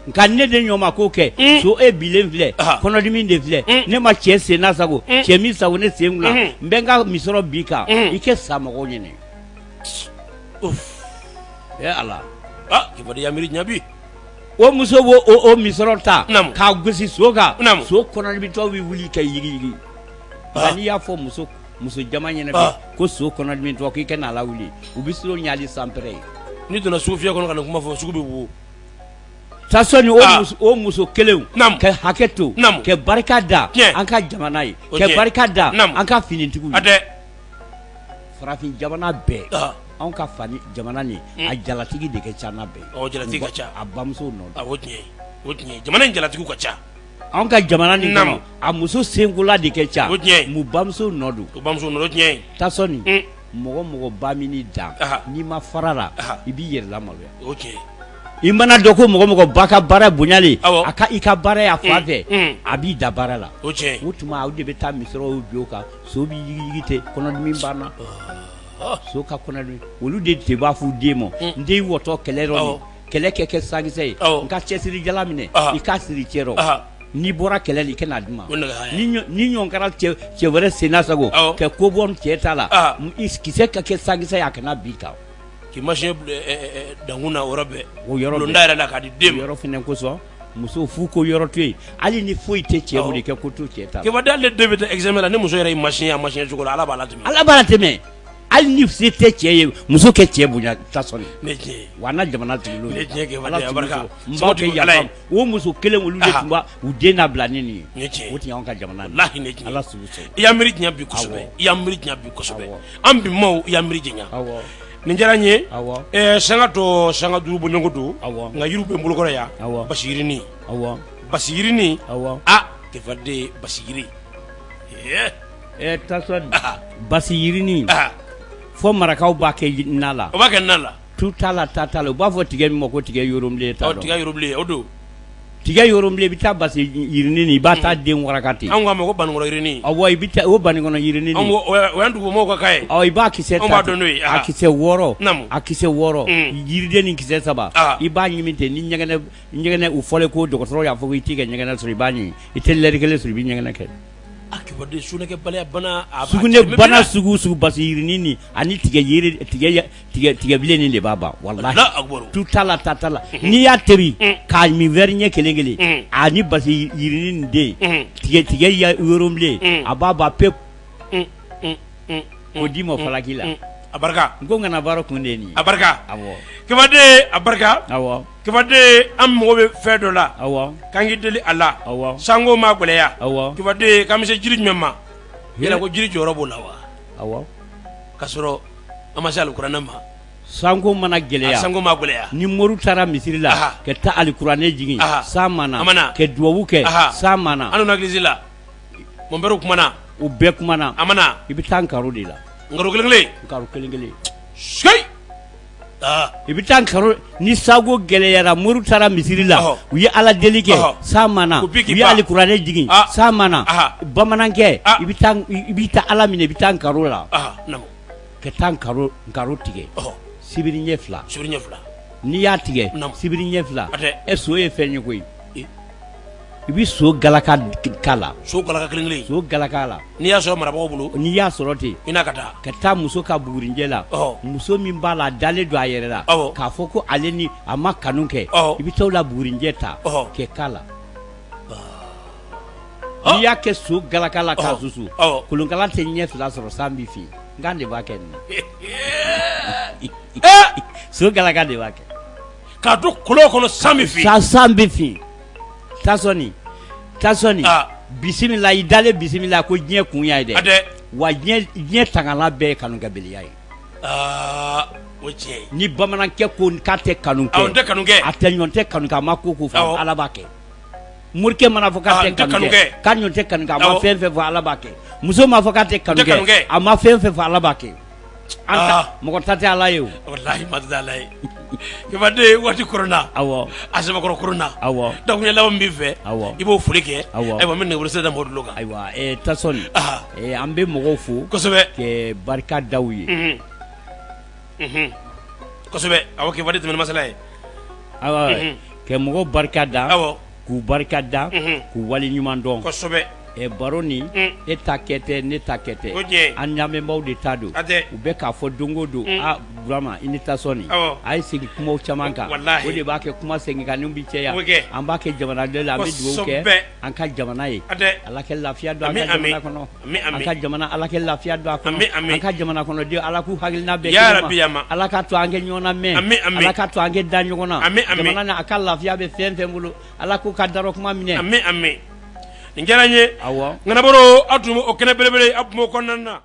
Nka ne de ɲɔgɔn ma k'o kɛ, so e bilen filɛ, kɔnɔdimi de filɛ, ne ma cɛ sen na sago, cɛ min sago ne sen kunna, n bɛ n ka misɔrɔ b'i kan, i kɛ sa mɔgɔw ɲɛna. Ee Ala! Kibaruya miiri ɲabi. O muso b'o o misɔrɔ ta k'a gosi so kan, so kɔnɔdimitɔ bɛ wuli ka yigiyigi. Nka n'i y'a fɔ muso muso jama ɲɛna ko so kɔnɔdimitɔ k'i ka n'a lawuli, u bɛ siran ɲali sanpɛrɛ ye. N'i donna sugu fiyɛ kɔnɔ ka nin kuma fɔ, sugu bɛ wo. Tasɔni, o muso kelen ka hakɛ to, ka barika da an ka jamana ye, ka barika da an ka finitigiw ye. Farafin jamana bɛɛ, anw ka fa jamana nin, a jalatigi de ka ca n'a bɛɛ. Jalatigi ka ca. A bamuso nɔ. O tiɲɛ, o tiɲɛ, jamana in jalatigiw ka ca. Anw ka jamana nin kɔnɔ, a muso senkola de ka ca. O tiɲɛ. Mu bamuso nɔ don. O bamuso nɔ, o tiɲɛ. Tasɔni, mɔgɔ mɔgɔ ba min dan, n'i ma fara la, i b'i yɛrɛ lamaloya. O tiɲɛ. I mana dɔn ko mɔgɔ mɔgɔ ba ka baara bonyalen, a ka i ka baara y'a fan fɛ, a b'i da baara la. O tiɲɛ. O tuma aw de bɛ taa misɔrɔw bin o kan, so bɛ yigiyigi ten, kɔnɔdimi banna. So ka kɔnɔdimi, olu de b'a fɔ u den ma: n den wɔtɔ kɛlɛ yɔrɔ, kɛlɛ kɛ kɛ sankisɛ ye, n ka cɛsiri jala minɛ, i k'a siri cɛ rɔ, n'i bɔra kɛlɛ la, i ka n'a di ma. Ni ɲɔgɔn kɛra cɛ wɛrɛ senna sago, kɛ ko bɔ cɛ ta la, kisɛ ka kɛ sankisɛ ye, a kana bin kan. K'i ma siɲɛ dankun na, o yɔrɔ bɛɛ. O yɔrɔ bulonda yɛrɛ la k'a di den ma. Yɔrɔ fana kosɔn, muso f'u ko yɔrɔ to yen, hali ni foyi tɛ cɛ bolo, i kɛ ko to cɛ ta la. Kibaden, ale den bɛ taa examen la, ni muso yɛrɛ ye masiyɛn, a masiyɛn cogo la, Ala b'a latɛmɛ. Ala b'a latɛmɛ. Hali ni se tɛ cɛ ye, muso kɛ cɛ bonya, Tasɔni. Ne tiɲɛ. Wa an na jamana sigilen. Ne tiɲɛ kɛ, a barika. N b'aw kɛ yafa, o muso kelen olu de tun b'a u den labila ni nin ye. Ne tiɲɛ. O tun y'anw ka jamana ye. Walahi ne tiɲɛ. Ala sugu sɔn. I y'a miiri tiɲɛ bi kosɛbɛ. I y'a miiri tiɲɛ bi kosɛbɛ. An bi maaw, i y'a miiri jɛnya. Nin diyara n ye. Sanga tɔ sanga 5 bɔɲɔgɔnko don. Nka yiriw bɛ n bolokɔrɔ yan. Basi yirini. Basi yirini. A kefaden, basi yiri. Tasɔni, basi yirini fɔ marakaw b'a kɛ na la. O b'a kɛ na la. Tu t'a la, ta t'a la. U b'a fɔ tigɛ min ma ko tigɛ yɔrɔbilen. Ta tigɛ yɔrɔbilen, o don. Tigɛ yɔrɔbilen, i bɛ taa basi yirini, i b'a taa den waraka ten. Anw k'a ma ko banikɔnɔ yirini. Awɔ, i bɛ taa o banikɔnɔ yirini. O y'an dugumɔgɔw ka kan ye. Ɔ, i b'a kisɛ ta. Anw b'a dɔn n'o ye. A kisɛ 6. A kisɛ 6. Yiriden ni kisɛ 3. I b'a ɲimi ten ni ɲɛgɛnɛ ɲɛgɛnɛ u fɔlen ko dɔgɔtɔrɔ y'a fɔ ko i t'i ka ɲɛgɛnɛ sɔrɔ, i b'a ɲimi, i tɛ lɛri kelen sɔrɔ, i bɛ ɲɛgɛnɛ kɛ. Sugunɛ bana sugu sugu, basi yirini ni ani tigɛ yiri tigɛ tigɛ tigɛbilen nin de b'a ban, walahi. Tu t'a la, ta t'a la. N'i y'a tobi k'a min verre ɲɛ kelen kelen, ani basi yirini nin den, tigɛ tigɛ yɔrɔbilen, a b'a ban pewu. K'o d'i ma falaki la. A barika. N ko n kana baara kun de ye nin ye. A barika. Awɔ. Kɛmɛden, a barika. Awɔ. Kibaden, an mago bɛ fɛn dɔ la, k'an k'i deli a la, sanko ma gɛlɛya. Kibaden, k'an bɛ se jiri jumɛn ma? Yala ko jiri jɔyɔrɔ b'o la wa? Ka sɔrɔ an ma se alikuranɛ ma. Sanko mana gɛlɛya, sanko ma gɛlɛya, ni mori taara misiri la ka taa alikuranɛ jigin, san ma na, ka duwawu kɛ, san ma na. An donna église la, mon père kumana. U bɛɛ kumana. A ma na. I bɛ taa nkaro de la. Nkaro kelen kelen. Nkaro kelen kelen. Seyi. I bɛ taa nkaro ni sanko gɛlɛyara, mori taara misiri la, u ye ala deli kɛ, san ma na, u ye alikuranɛ jigin, san ma na, bamanankɛ, i bɛ taa, i bɛ taa ala minɛ, i bɛ taa nkaro la ka taa nkaro tigɛ sibiri ɲɛ fila, n'i y'a tigɛ sibiri ɲɛ fila, ɛ so ye fɛn ye koyi. I bɛ so galaka k'a la. So galaka kelen kelen. So galaka la. N'i y'a sɔrɔ marabagaw bolo. N'i y'a sɔrɔ ten. I n'a ka taa. Ka taa muso ka bugurinjɛ la. Muso min b'a la, a dalen don a yɛrɛ la. K'a fɔ ko ale ni a ma kanu kɛ. I bɛ taa o la bugurinjɛ ta. Kɛ k'a la. N'i y'a kɛ so galaka la k'a susu. Kolonkala tɛ ɲɛ fila sɔrɔ, san bɛ fin. Nka de b'a kɛ nin na. So galaka de b'a kɛ. K'a don kolon kɔnɔ, san bɛ fin. San bɛ fin. Tasɔni, tasɔni, bisimila, i dalen bisimila ko diɲɛ kun y'a ye dɛ. Wa diɲɛ tangala bɛɛ ye kanukɛbaliya ye. O tiɲɛ. Ni bamanankɛ ko k'a tɛ kanu kɛ, tɛ kanu kɛ, a tɛ ɲɔgɔn tɛ kanu kɛ, a ma ko ko fɔ, Ala b'a kɛ. Morikɛ mana fɔ k'a tɛ kanu kɛ, k'a ɲɔgɔn tɛ kanu kɛ, a ma fɛn fɛn fɔ, Ala b'a kɛ. Muso m'a fɔ k'a tɛ kanu kɛ, a ma fɛn fɛn fɔ, Ala b'a kɛ. Mɔgɔ ta tɛ Ala ye o. Walahi maa tɛ Ala ye. Kibaden, waati koronna. A sɛbɛkɔrɔ koronna. Dakuruɲɛ laban min b'i fɛ, i b'o foli kɛ. Ayiwa, n bɛ nɛgɛjuru sira da mɔgɔw tulo kan. Ayiwa, Tasɔni, an bɛ mɔgɔw fo. Kosɛbɛ. Ka barika da u ye. Kosɛbɛ. Awɔ, Kibaden, tɛmɛ ni masala ye. Awɔ, ka mɔgɔw barika da. K'u barika da, k'u wale ɲuman dɔn. Kosɛbɛ. Baro nin, e ta kɛ tɛ, ne ta kɛ tɛ, an lamɛnbaaw de ta don. U bɛ k'a fɔ don o don, aa Burama, i ni Tasɔni, a ye segin kumaw caman kan, o de b'a kɛ kuma seginkanniw bɛ caya. An b'a kɛ jamana la, an bɛ dugawu kɛ an ka jamana ye, Ala ka lafiya don an ka jamana kɔnɔ, an ka jamana, Ala ka lafiya don a kɔnɔ, an ka jamana kɔnɔdenw, Ala k'u hakilina bɛn kelen ma, Ala k'a to an kɛ ɲɔgɔn lamɛn, Ala k'a to an kɛ da ɲɔgɔn na, jamana a ka lafiya bɛ fɛn fɛn bolo, Ala k'u ka darɔ kuma minɛ. Nin diyara n ye. Ŋanabaro, aw tun o kɛnɛ belebele, aw tun b'o kɔnɔna na.